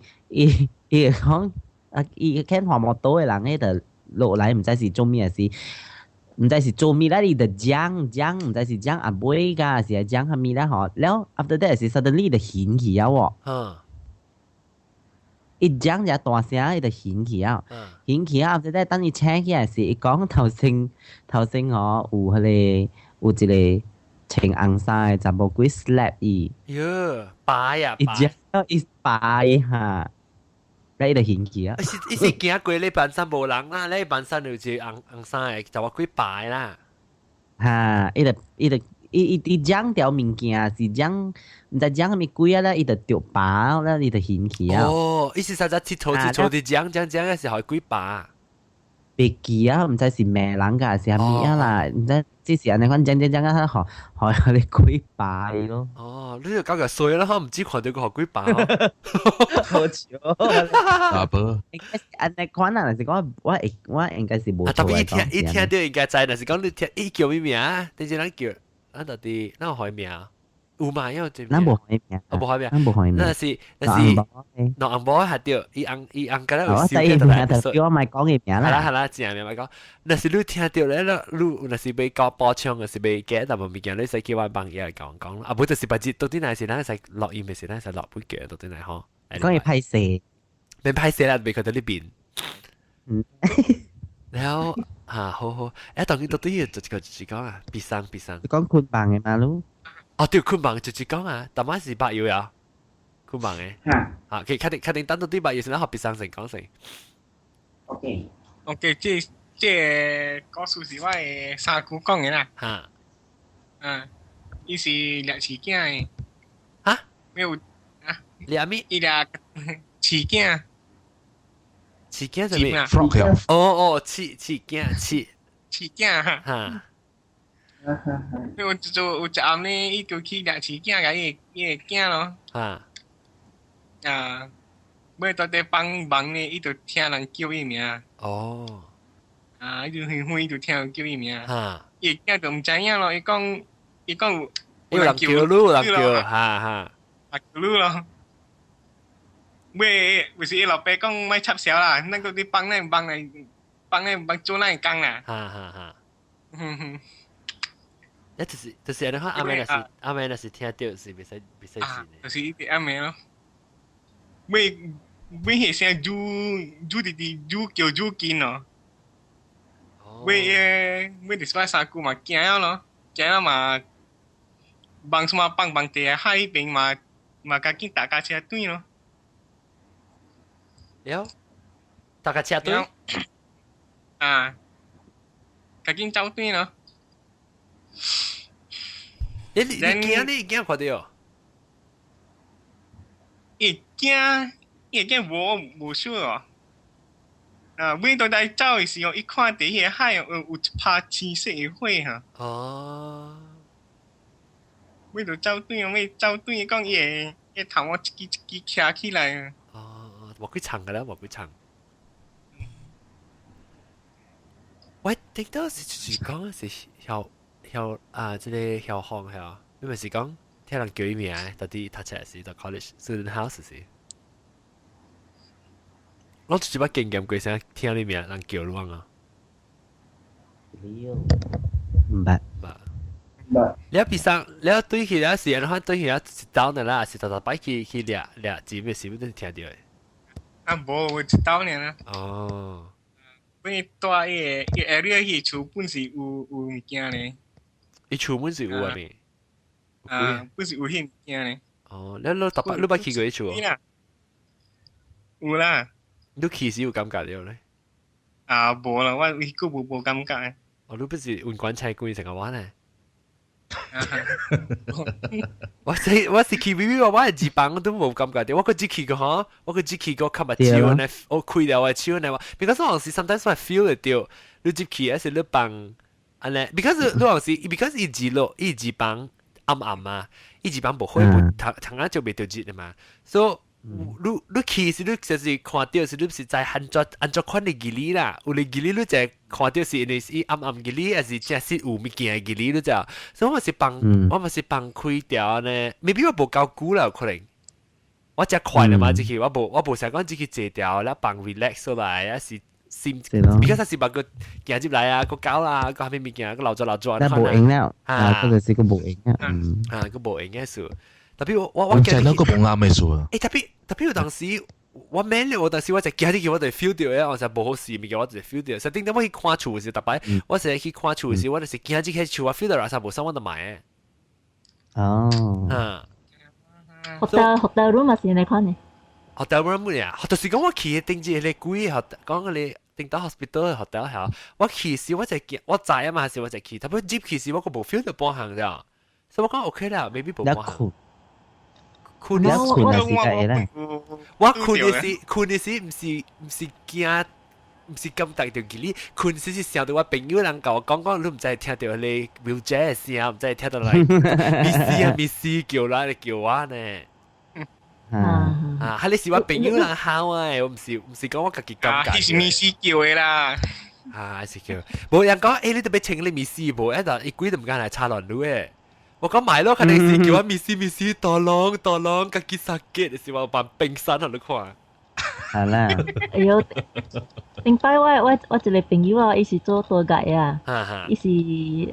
伊會講啊，伊見滑摩托的人，彼就落來，毋知是做物，抑是毋知是做物啦，伊就講講，毋知是講阿妹㗎，是講啥物啦吼。了 after that 是 suddenly 就顯去啊喎。伊講一大聲，伊就顯去啊，顯去啊！後咧等伊醒起來時，伊講頭先頭先吼有彼個有一個穿紅衫的查某鬼 slap 伊。喲，擺啊！伊講伊擺哈，咧伊就顯去啊！伊是伊是行過咧半山無人啦，咧半山有一個紅紅衫的查某鬼擺啦。哈！伊就伊就伊伊伊講條物件是講。毋知講啥物鬼啊咧，伊就著拔咧，伊就顯去啊。哦，伊是實在佚佗佚佗佇講講講，抑是予鬼拔。袂記啊，毋知是罵人㗎，是啥物啊啦？毋知只是按呢款講講講啊，予予予鬼拔咯。哦，你就搞個衰啦，毋知看著個予鬼拔。好笑。阿伯。應該是按呢款啊，若是講我會我應該是無錯。特別伊聽伊聽著應該知，若是講你聽伊叫啥名？等陣咱叫，咱到底咱有予伊名？有嘛？因為咱無予伊名，哦，無予伊名，咱無予伊名。那是那是，兩紅寶係對，伊紅伊紅敢若有燒起來。我莫講伊名啦。係啦係啦，正名莫講。若是你聽著咧，你若是欲交補充，若是欲加淡薄物件，你使叫阮幫伊來講講。啊，無就是別日到底若是咱使錄音的時，咱使錄不記到底來吼。講伊歹勢，免歹勢啦，袂看到你面。嗯。然後啊，好好，欸，當佢到底就一個就是講啊，悲傷悲傷。講困房的嘛囉。哦，對，困房就是講啊，逐擺是捌有啊，困房的。啊，可以確定確定等到對捌有時，咱予悲傷先講先。 OK。OK，這這故事是我的三姑講的啦。哈。嗯，伊是掠飼囝的。哈？沒有啊？掠咩？伊掠飼囝。飼囝啥物？哦哦，飼飼囝飼。飼囝哈。哈。有做有一暗呢，伊就去掠飼囝，共伊伊的囝咯。啊。啊，尾蹛佇放房呢，伊就聽人叫伊名。哦。啊，伊就遠遠就聽人叫伊名。哈。伊的囝就毋知影咯，伊講伊講有人叫你，有人叫，哈哈。啊，叫你咯。尾有時伊老爸講莫插潲啦，咱閣佇幫咱幫來幫咱幫做咱的工啦。哈哈哈。哼哼。一就是就是按呢款，暗暝若是暗暝若是聽著是袂使袂使錢的。就是伊佇暗暝咯。尾尾彼聲愈愈直直愈叫愈緊咯。尾個尾就是擺三姑嘛驚了咯，驚了嘛，望什麼放放佇海邊嘛嘛趕緊踏跤車轉咯。了，踏跤車轉。啊，趕緊走轉咯。你你驚你驚看著？伊驚，伊驚無無輸哦。啊，尾倒來走的時候，伊看佇彼個海有有一拍青色的火哈。哦。尾就走轉，尾走轉，講伊會伊頭毛一支一支徛起來。哦，無幾長个啦，無幾長。我頂到是就是講是曉曉啊，這個曉風曉，你咪是講聽人叫伊名，到底讀冊時讀 college student house 時，我就一擺經驗過聲聽你名人叫你啊。毋捌。捌。你比上，你對起來是，然後對起來是down 的啦，是逐逐擺去去掠掠錢的時，你都聽著的。啊，無，有一道爾啦。哦。本伊住伊個伊 area 彼厝本是有有物件咧。伊厝本是有啊咩？啊，本是有彼物件咧。哦，你你逐擺你捌去過彼厝？有啦。你去時有感覺著咧？啊，無啦，我伊閣無無感覺。哦，你不是溫管菜規成個玩咧？我是我是去 B B 我我係二房都無感覺著，我閣只去過吼，我閣只去過較目睭呢，我開了我手呢，because 有時 sometimes 我 feel 會著，你入去還是你放按呢，because 你有時 because 伊二樓伊二房暗暗啊，伊二房無火無窗窗仔就袂著熱的嘛，所以你你去時你就是看著是你是在按怎按怎款的距離啦，有的距離你就看著是因為是暗暗距離，還是真實有物件的距離，你知？所以我是放我嘛是放開條呢，maybe 我無夠久啦，可能我真快啦嘛，這去我無我無想講這去坐條啦，放 relax 落來，還是心，比較是把個行入來啊，個搞啦，個啥物物件，個老做老做。但無閒了，啊，嗰個是個無閒啊，啊，個無閒嘅事。特別我我我驚那個無啱嘅事啊！欸，特別特別有當時我免了，我當時我就驚入去，我就 feel 到嘅，我就無好事物件，我就 feel 到。實頂點我去看厝時，逐擺我成日去看厝時，我就是驚入去厝，我 feel 到垃圾無啥，我就買。哦。啊。 hotel hotel room 嘛是你看呢？ hotel room 呀，就是講我去頂住個貴學，講個頂到 hospital hotel 嚇，我去時我就驚，我知啊嘛，是我就去，特別入去時我個無 feel 到半項咋，所以我講 OK 啦，maybe 無半項。困你困係時間啦。我困的時，困的時毋是毋是驚，毋是感覺著記你，困時是想著我朋友人共我講講，你毋知聽著彼個 wheelchair 的聲，毋知聽著來 miss 啊 miss 叫來叫我呢。啊，彼個是我朋友人喊我的，我毋是毋是講我家己感覺。彼是 miss 叫的啦。啊，是叫，無人講，欸，你特別請你 miss 無？一就伊鬼都毋敢來插亂你的。我講買咯，肯定是叫我 miss miss tolong tolong，家己 sakit 是我扮冰山喺度看。係啦。哎喲，頂擺我我我一個朋友啊，伊是做 tour guide 啊，伊是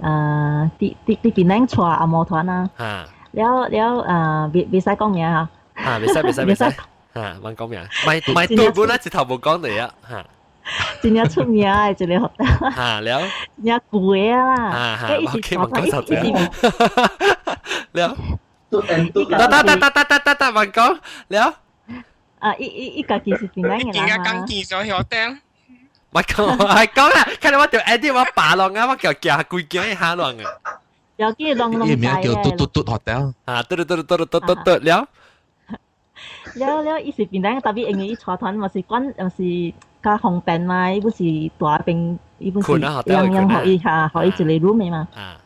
啊，佇佇佇檳城帶紅毛團啊。了了啊，袂袂使講名啊。啊，袂使袂使袂使。嚇，莫講名，咪咪對本來一頭無講你啊，嚇。真正出名的一個學校。嚇了。真正貴啊啦。啊伊是帶團，伊是。了。得得得得得得得得，莫講了。啊！伊伊伊家己是檳城的人啊。講見上曉得。莫講，係講啦，看到我條 edit 我拔落啊，我叫行規間下落啊。有啲攏攏伊名叫嘟嘟嘟 hotel。啊，嘟嘟嘟嘟嘟嘟嘟嘟了。了了，伊是檳城，特別因為伊帶團嘛是管，嘛是較方便嘛，伊不是大邊，伊不是樣樣予伊下，予伊一個 room 的嘛。啊。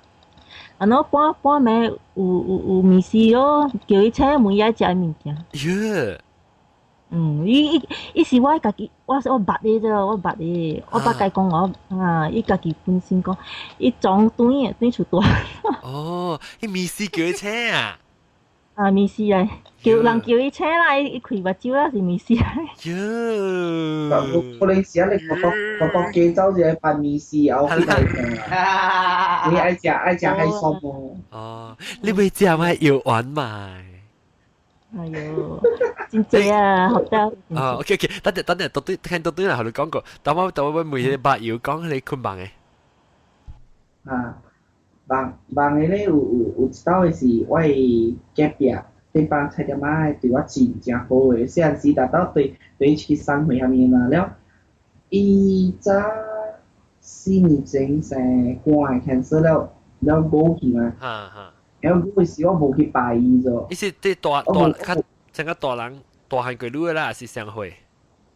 啊，喏半半暝有有有麵絲咯，叫伊請門愛食物件。喲。嗯，伊伊伊是我家己，我我捌的啫，我捌的，我捌共伊講我啊，伊家己本身講，伊裝轉轉厝大。哦，伊麵絲叫伊請啊？啊，麵絲啊，叫人叫伊請啦，伊伊開目睭啦是麵絲來。喲。可能是啊，你國國國國記走就扮麵絲，後去來聽啊。你愛食愛食海參哦。哦，你袂食咩藥丸嘛？哎喲，真濟啊，學得。啊，OK OK，等陣等陣，到對聽到對啦，頭你講過，等我等我問你白藥講你困夢的。啊，夢夢的咧有有有一道的是我的隔壁對班菜店仔對我真正好的，細漢時達到對對伊去送貨啥物嘛了，伊早四年前生肝的 cancer 了了過去嘛。哈哈。然後嗰時我無去拜伊咗。伊是對大大較成個大人大漢過女啦，還是相會？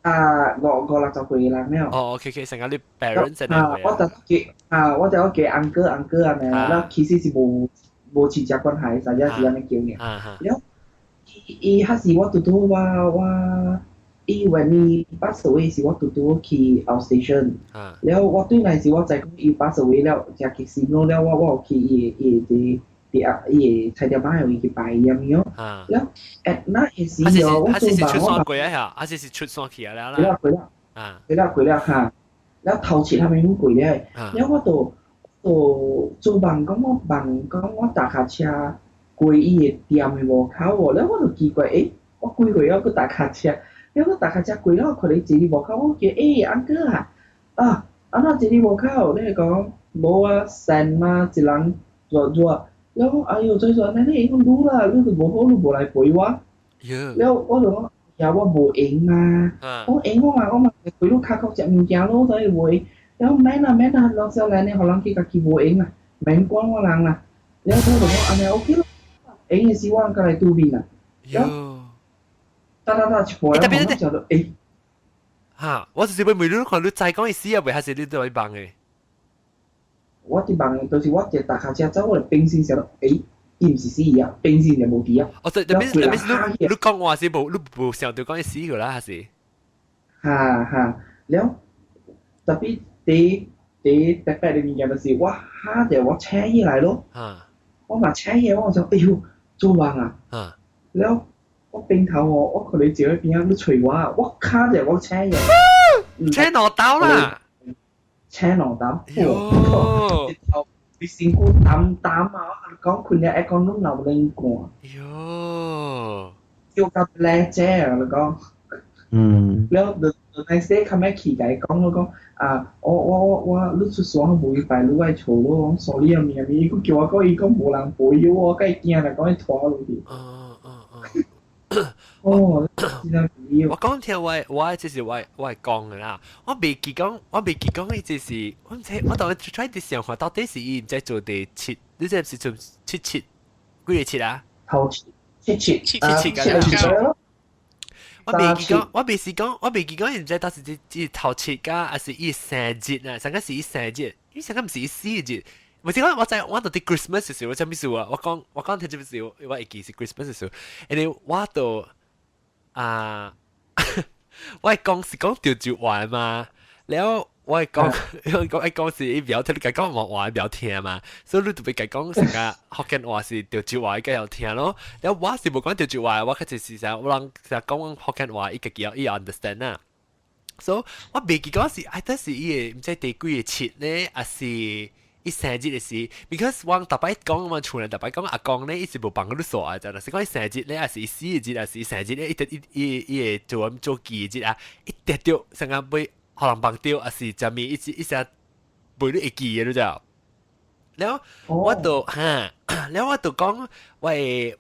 啊，五五六十歲人了。哦，OK OK，成個你 parents 啊，我就叫啊，我就叫 uncle uncle 按呢，了其實是無無親戚關係，啥只是按呢叫爾。了，伊伊彼時我拄拄我我伊 when 伊 pass away 時，我拄拄去 outstation，了我對來時我知講伊 pass away 了，誠激心咯，了我有去伊的伊的佇佇伊的菜店仔位去拜伊咁樣。了 at 那個時哦，我做夢我過啊，還是是出山去啊了啦。過了過了，過了過了哈。了頭七他們攏過了，了我就就做夢講我夢講我踏跤車過伊的店的門口喎，了我就奇怪，欸，我幾歲啊？閣踏跤車，了我踏跤車過了，看你坐佇門口，我叫欸 uncle 啊，啊，按怎坐佇門口？你講無啊，散嘛，一人熱熱，了我哎喲，做做按呢，伊講你啦，你都無好，你無來陪我。了我就講，呀，我無閒嘛，我閒我嘛我嘛陪你跤殼食物件咯，所以無閒。了免啦免啦，老少年的，予人去家己無閒啦，免管我人啦。了我就講按呢 OK 咯，閒的時我人來拄面啦。了，噠噠噠一半，我就就欸，哈！我就是欲問你看你知講伊死啊未，還是你都佇夢的？我佇夢的，就是我一踏跤車走，我就變身想到，欸，伊毋是死啊，變身就無佇啊。哦，對，特別特別你你講話是無，你無想到講伊死個啦，還是？哈哈，了，特別第第特別的物件就是我嚇著我醒起來咯。我嘛醒起來，我就哎喲，做夢啊！了，我邊頭哦，我可能坐喺邊仔，你揣我，我卡著我醒起來。醒兩刀啦！醒兩刀。喲！你身軀澹澹啊！我講困了會講攏流冷汗。喲！叫甲叻姐啊！你講。了，就就那時較尾去共伊講，我講啊，我我我我，你出山無拜你愛厝咯，講 sorry 啊，物啊物，伊閣叫我講，伊講無人陪我，我較會驚啦，講伊拖落去。哦，真正我講聽我我這是我我講的啦，我未記講，我未記講伊這是，我毋知，我當時 try 佇想看到底是伊毋知做第七，你這是做七七幾個七啊？頭七七七七七七個。我未記講，我未是講，我未記講，伊毋知到時這這頭七加，還是伊生日啊？上個是伊生日，伊上個毋是伊死日。毋是講我知，我到佇 Christmas 時，我啥物事啊？我講我講聽這物事，我會記是 Christmas 時，因為我都啊，我係講是講潮州話嘛，了我係講，我講講是伊袂曉聽，你共講話袂曉聽嘛，所以你就欲共講成個福建話是潮州話，伊較曉聽咯。了我是無講潮州話，我較濟是啥，我人成日講福建話，伊家己伊 understand 啊。所以我袂記講是，哎，但是伊個毋知第幾個七呢，還是伊生日的時，because 我逐擺講嘛，厝內逐擺講阿公咧，伊是無幫你數啊，就若是講伊生日咧，還是伊死的日，還是伊生日咧，伊伊伊伊會做做記日啊，一定著成個欲予人放著，還是啥物，伊伊成袂你會記的，你知無？了我就哈，了我就講，我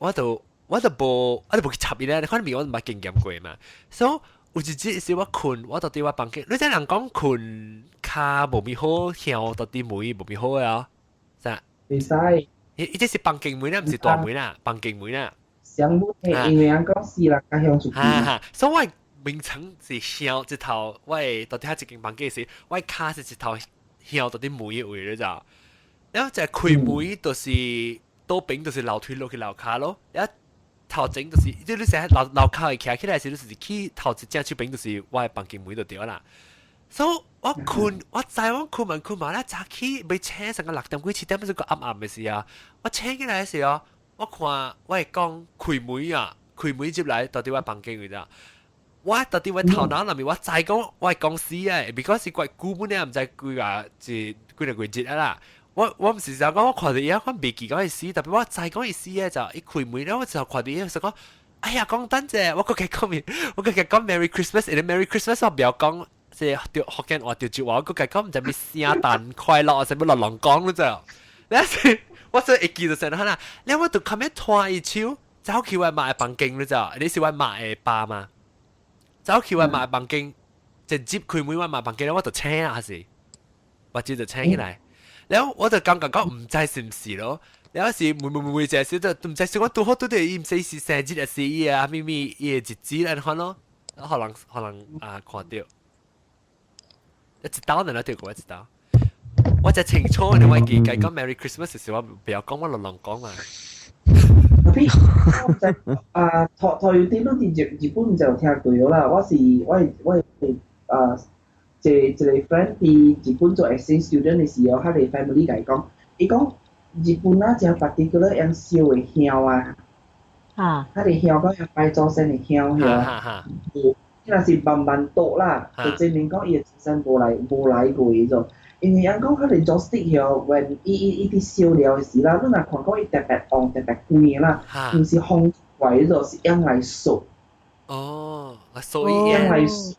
我就我就無，我就無去插伊咧，你看面我毋捌經驗過嘛，所以有一日是我睏，我到佇我房間，你知人講睏跤無咪好，向到佇門無咪好的啊？啥？袂使。伊伊這是房間門啦，毋是大門啦，房間門啦。上門因為人講死人較向出去。哈哈，所以我眠床是向一頭，我到底遐一間房間時，我跤是一頭向到佇門的位，你知無？然後就開門就是倒邊就是樓梯落去樓跤咯，了頭前就是，即你成日樓樓跤會徛起來時，你就是去頭一正手邊就是我的房間門就對啦。所以我睏，我知我睏嘛睏嘛咧，早起欲醒成個6點幾7點，就閣暗暗的時啊，我醒起來的時候，我看我會講開門啊，開門入來到佇我房間位咋？我到佇我頭腦內面，我知講我會講死啊，because 是怪久本咧，毋知幾個是幾個幾日啊啦。我我毋是就講我看著伊，我袂記講伊死，特別我知講伊死啊，就伊開門咧，我就看著伊就講，哎呀，講等者，我閣共講面，我閣共講 Merry Christmas，因為 Merry Christmas 我袂曉講，即係福建話潮州話，我閣共講毋知咩聖誕快樂，啥物亂亂講咯就。你是我說會記就成啦，你我就較尾拖伊手走去我媽的房間，你知？你是我媽的爸嘛？走去我媽的房間，直接開門我媽房間，我就醒啊，還是我直就醒起來。了我就感覺講毋知是毋是咯，了是問問問問者時就毋知是我拄好拄著伊毋知是生日還是伊啊咪咪伊的日子按款咯，予人予人啊看著，一刀兩對過一刀，我真清楚，你我記計講 Merry Christmas 時我袂曉講我亂亂講嘛。Tapi 啊，托托有啲你佇日本就有聽過啦。我是我我啊，一一個 friend 佇日本做 exchange student 的時候，彼个 family 共伊講，伊講日本啊，誠 particular 用燒的香啊，彼个香講用拜祖先的香遐，伊若是慢慢倒啦，就證明講伊的祖先無來過咗。因為人講彼个joss stick 遐，when 伊佇燒了的時啦，你若看講伊特別紅特別光啦，毋是風怪咗，是用來掃。哦，來掃伊用來掃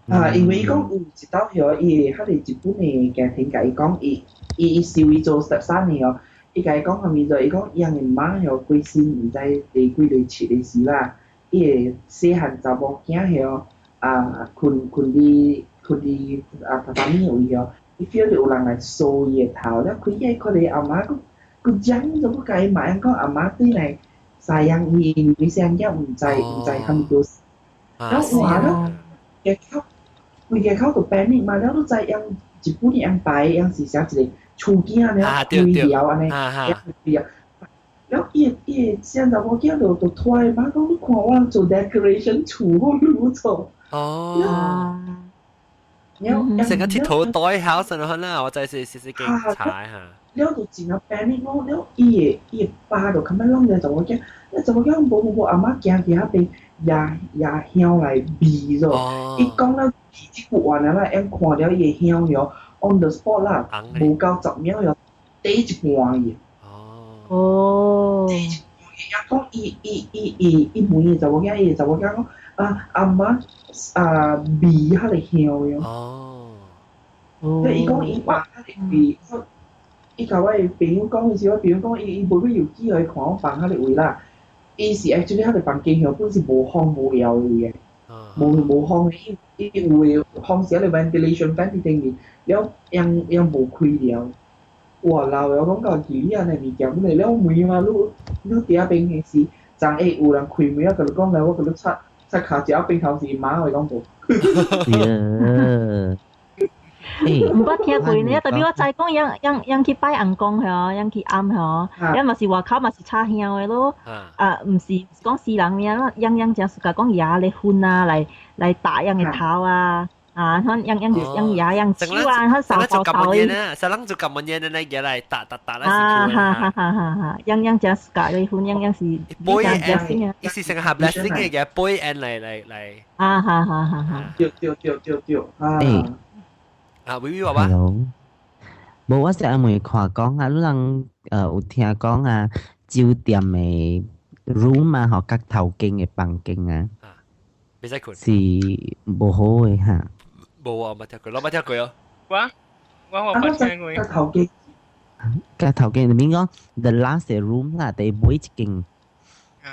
啊，因為伊講有一道遐，伊彼個日本的家庭共伊講，伊收伊做十三年哦，伊共伊講啥物就，伊講伊的媽遐過身毋知第幾個七的時啦，伊的細漢查某囝遐啊，睏佇啊榻榻米位遐。伊 feel 到有人來掃伊的頭，了開伊看到阿媽閣閣講就不共伊罵，講阿媽對來西洋伊因為細漢囝毋知啥物叫，了哇了，個口規个口就 panic 嘛，了你知用日本人拜用是寫一個厝囝了開了按呢，開了。了伊的細漢查某囝就拖伊媽講，你看我做 decoration 厝好愈做。哦。成個鐵頭袋好，成個啦，我真是試試檢查下。了就真正 panic 咯，了伊的爸就感覺攏個查某囝，那查某囝無無無，阿媽行去彼邊，攑攑香來味咗。伊講了這句話啦，用看了伊的香喲，on the spot 啦，無夠10秒喲，第一半去。哦。伊講伊問伊查某囝，伊查某囝講啊阿媽啊味彼个香喲。哦。伊講伊爸彼个味，伊共我的朋友講的時，我朋友講伊無欲有機會看我房彼个位啦。伊是 actually 彼个房間遐本是無風無搖的位的，無風的，伊有的風是彼个 ventilation fan 佇頂面，了用用無開了。哇老的，我講到奇按呢物件，本來了門嘛，你佇遐邊的時，昨下有人開門啊，共你講來，我共你擦擦跤一邊頭是媽，我講無。毋捌聽過呢，特別我知講，𪜶去拜尪公嗬，𪜶去庵嗬，𪜶嘛是外口嘛是插香的咯。啊，毋是講死人爾，𪜶誠喜歡講爺咧粉啊，來打𪜶的頭啊，啊，看𪜶爺𪜶手啊，看掃掃掃的。細人做咁乜嘢呢？嘢來打打打來。啊哈哈哈哈哈！𪜶誠喜歡咧粉，𪜶是。背 and，意思成個 blessing 嘅嘢，背 and 來。啊哈哈哈哈！對對對對對，啊。啊，微微話吧。無，我成日問看講啊，你人有聽講啊，酒店的 room 啊，吼，角頭間的房間啊，袂使睏，是無好的哈。無啊，冇聽過，我冇聽過哦。我冇聽過。角頭間，角頭間，你講 the last room 啦，第尾一間。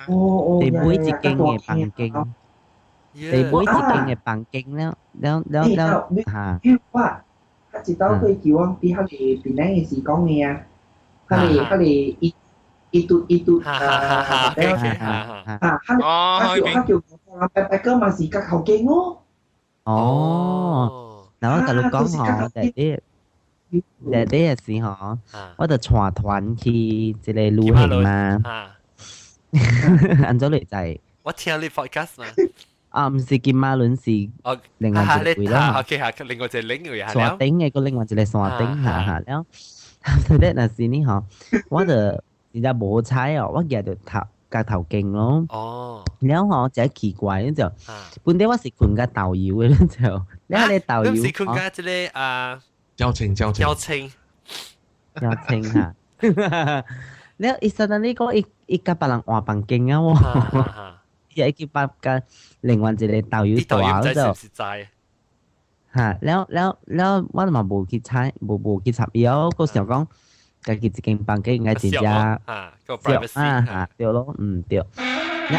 哦哦。第尾一間的房間。第尾一間的房間了了了了嚇。我。他一道過叫我佇彼個檳榔的時講的啊，彼個伊伊拄伊拄啊，啊，他叫白白哥嘛是角頭間哦。哦，然後我共你講吼，第一時吼，我就帶團去一個旅行嘛。按怎你知？我聽你 podcast 嘛。啊，毋是金馬倫是另外一個位啦。 OK 嚇，另外一個領域山頂的個另外一個山頂下下了。後底若是呢吼，我就真正無彩哦，我舉著頭角頭間咯。哦。了吼，真奇怪，你就本底我是睏共導遊的，你就了個導遊。你是睏共這個啊？交情交情。交情。交情哈。了，伊實在你講伊共別人換房間啊喎。伊去別共另外一個導遊帶就。嚇，了了了，我嘛無去猜，無去插伊哦，閣想講家己一間房間應該真正啊，啊嚇對咯，嗯對。了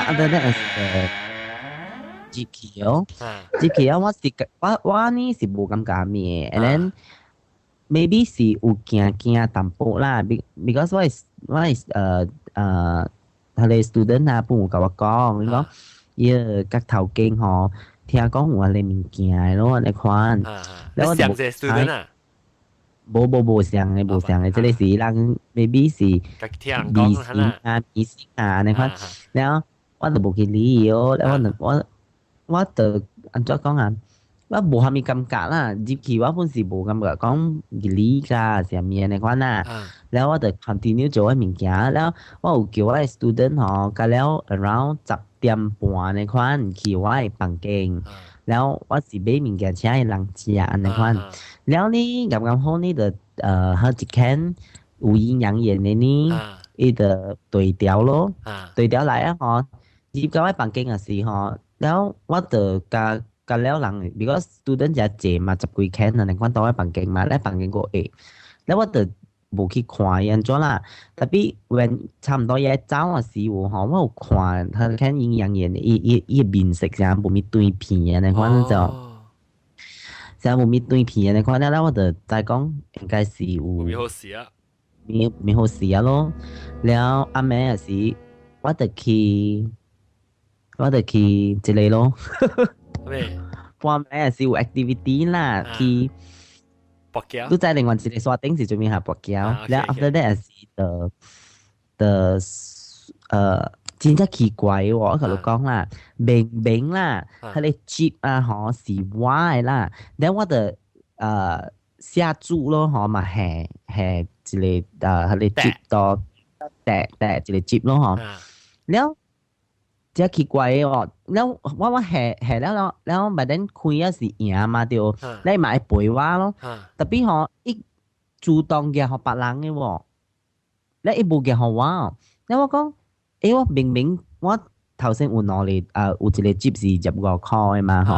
後底咧是入去哦，入去啊，我是我呢是無感覺啥物的，and then maybe 是有驚驚淡薄啦，because 我是彼个 student 啊，本有共我講，伊講伊個角頭間吼，聽講有按呢物件的咯，按呢款。你上一個 student 啊？無無無像嘅，無像嘅，這個是人 maybe 是迷信啊，迷信啊，按呢款。了我就無去理伊哦，了我就我我就按怎講啊？我無蝦米感覺啦，入去我本是無感覺講理㗎，啥物按呢款啦。了我就 continue 做我物件，了我有叫我的 student 吼，甲了 around 10點半按呢款去我的房間。了我是買物件請伊人食按呢款。了呢，啱啱好呢就好一間有陰陽眼的呢，伊就對調咯，對調來啊吼，入到我房間的時吼，了我就共共了人，because student 誠濟嘛，十幾間按呢款到我房間嘛，咧房間閣會，了我就無去看伊按怎啦。Tapi when 差毋多伊愛走的時有吼，我有看彼間陰陽眼的，伊伊伊的面色啥無物斷片按呢款就。啥無物斷片按呢款了，了我就知講應該是有無好事啊，無無好事啊咯。了暗暝的時，我就去，我就去一個咯。咩？半暝的時有 activity 啦，去。跋筊。你知另外一個山頂是做咩下跋筊？了 after that 是就就真正奇怪喎，我共你講啦，明明啦，彼個 jeep 啊吼是我的啦，了我就下注咯吼嘛係係一個彼個 jeep 到帶帶一個 jeep 咯吼，了真奇怪的哦，了我我下下了了了，but then 開啊是贏嘛對，你嘛會陪我咯，tapi 吼伊主動夾予別人的喎，了伊無夾予我，了我講。欸，我明明我頭先有兩個啊，有一個 jeep 是15箍的嘛吼，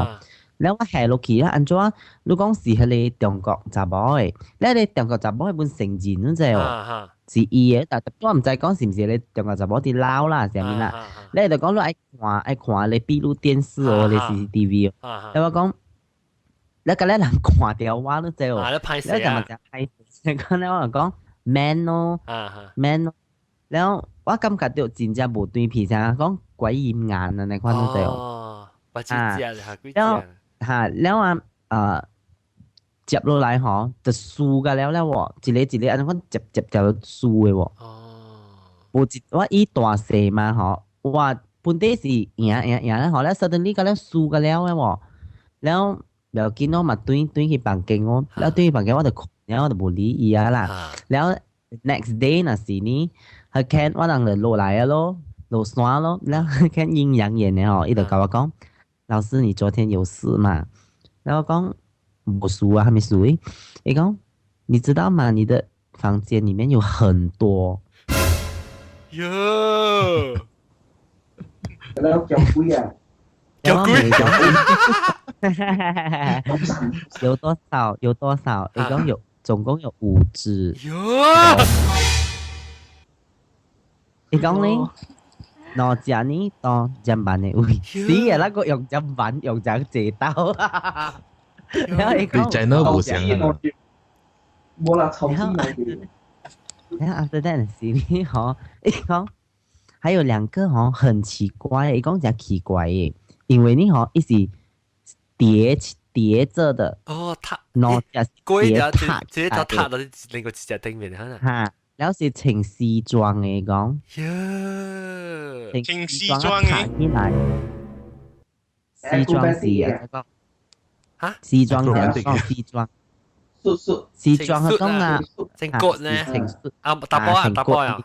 了我下落去啦，按怎？你講是彼個中國查某的，了個中國查某的本成人，你知無？是伊的，但我毋知講是毋是個中國查某佇老啦，啥物啦？你就講你愛看愛看咧閉路電視哦，咧 CCTV 哦，了我講，你共咧人看著我，你知無？你就嘛誠歹勢，講咧我就講免咯，免咯，了我感覺著真正無斷片，啥講鬼陰眼啊，那款你知無？哦，捌幾隻嚇，幾隻？嚇，了啊，接落來吼，就輸甲了了喎，一個一個按呢款接接就輸的喎。哦。無一我以大細嘛吼，我本底是贏贏贏咧吼，了 suddenly 甲了輸甲了的喎，了不要緊我嘛轉轉去房間哦，了轉去房間我就睏，了我就無理伊啊啦。了 next day 若是呢，彼間我人就落來啊咯，落山咯，了彼間陰陽眼的吼，伊就共我講，老師你昨天有事嘛？然後講無事啊，還沒事。伊講你知道嗎？你的房間裡面有很多。喲，那叫鬼啊！叫鬼！有多少？有多少？伊講有，總共有五隻。喲！伊講呢，兩隻呢當砧板的位，死啊！那個用砧板用成剪刀。然後伊講，你真的無像啊！無啦，重新來過。然後 after that 是呢吼，伊講還有兩個吼很奇怪，伊講誠奇怪的，因為呢吼伊是疊疊著的。哦，塔兩隻疊塔，這個塔到另外一隻頂面哈。哈，然後是穿西裝的講。喲，穿西裝的。起來。西裝是啊，哈？西裝是講西裝。西裝係講啊，成骨呢？啊，查埔啊，查埔啊，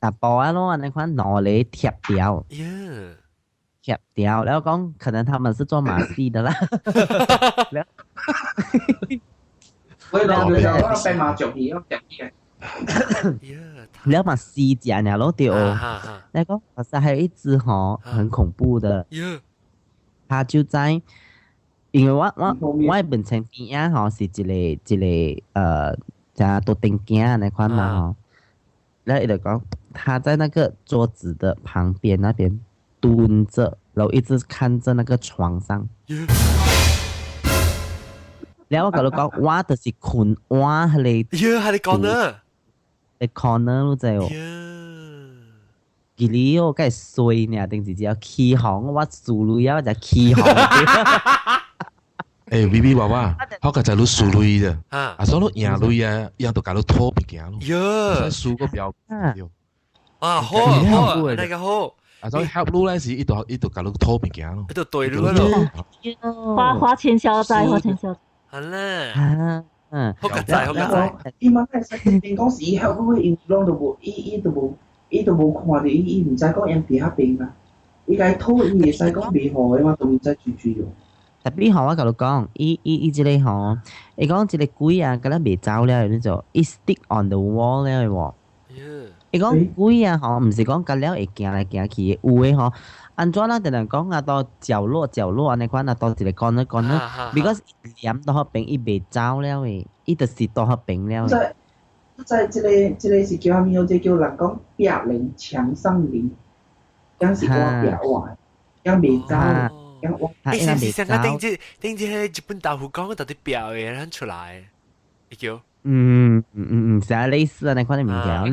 查埔啊咯，按呢款兩个貼掉，貼掉，然後講可能他們是做馬戲的啦。我兩個就講白馬腳皮，腳皮。了嘛四隻爾咯對，那個好像還有一隻吼，很恐怖的，他就在。因為我我我本身邊仔吼是一個一個只桌頂鏡按呢款嘛吼，然後伊就講他在那個桌子的旁邊那邊蹲着，然後一直看着那個床上。然後我共你講，我就是睏倚彼個。喲，彼個 corner。個 corner 你知無？記哩哦，該衰呢，定是只起哄，我輸鐳啊，就起哄。欸，V V 娃娃，我剛才你輸鐳啫，啊，所以你贏鐳啊，贏就共你討物件咯。喲，輸個表。啊，好好，那個好。啊，所以 help 你咧是伊就共你討物件咯。伊就對你咯。花錢消災，花錢消災。好啦。嗯，好個仔，好個仔。伊嘛會使邊講是伊 help 你，因攏都無，伊都無看著，伊毋知講𪜶佇遐邊嘛。伊共伊討，伊會使講袂好的嘛，都毋知住住咯。特別吼，我共你講，伊這個吼，伊講這個鬼啊，敢若袂走了，你就伊 stick on the wall 了的喎。伊講鬼啊吼，毋是講甲了會行來行去的，有的吼，按怎咱定定講啊，到角落角落按呢款啊，到一個 corner corner，because 黏到彼邊伊袂走了的，伊就是到彼邊了的。在這個是叫啥物？這叫人講壁靈牆上靈，講是我壁畫，講袂走。欸，是上個頂這日本豆腐講到底表的咱出來，伊叫。嗯，是啊，類似啊，那款的物件。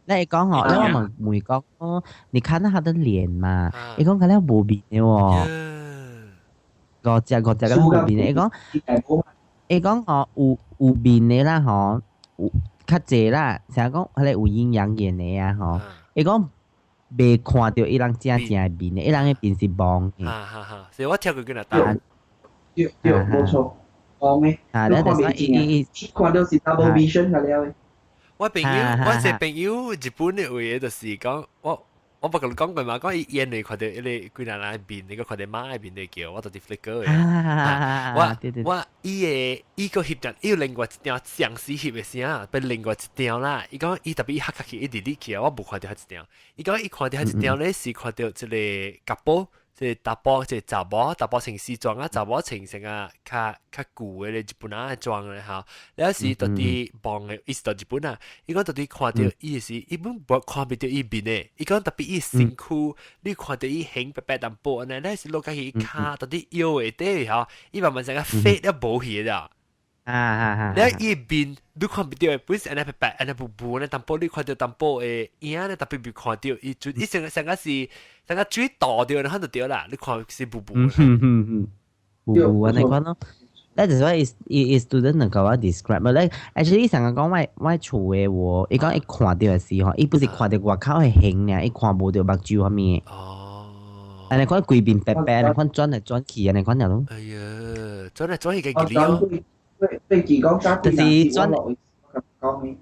那伊講吼，那我問問講，哦，你看到他的臉嘛？伊講敢若無面的喎，五隻五隻敢若無面的。伊講吼有面的啦吼，有較濟啦，成日講彼個有陰陽眼的啊吼。伊講袂看著伊人真正的面的，伊人的面是蒙的。哈哈哈，所以我聽過幾若單。對對，無錯。講嘅，啊，你就是伊看到是 double vision 個了。我朋友，我一個朋友日本的話就是講，我不共你講過嘛，講伊眼內看著彼個幾若人面，那個看著媽的面的叫，我就是 flicker 的。我伊的伊個翕張，伊有另外一張相死翕的相，變另外一張啦。伊講伊特別伊黑較去，伊delete 去啊，我無看著彼一張。伊講伊看著彼一張咧是看著一個夾波。即係查埔，即係查某，查埔穿西裝啊，查某穿成啊較較舊的咧日本仔的裝咧吼。了時到底望的，伊是到日本啊，伊講到底看著伊是，伊本無看袂著伊面的，伊講特別伊身軀，你看著伊形白白淡薄按呢，了時落較去伊跤到底腰下底吼，伊慢慢成個 fade 了無去了。啊啊啊！了伊面你看袂著，本是按呢白白，按呢霧霧呢淡薄，你看著淡薄的影咧，特別袂看著，伊就伊成個成個是成個水倒著，你看就對啦，你看是霧霧。霧霧按呢款咯。那就是話伊 student 能共我 describe 嘛？咧，actually 上個講我厝的喎，伊講伊看著的時候，伊不是看著外口的形爾，伊看無著目睭啥物。哦。按呢款規面白白，按呢款轉來轉去，按呢款爾咯。哎呀，轉來轉去個距離哦。對對，記講早就是轉落講的。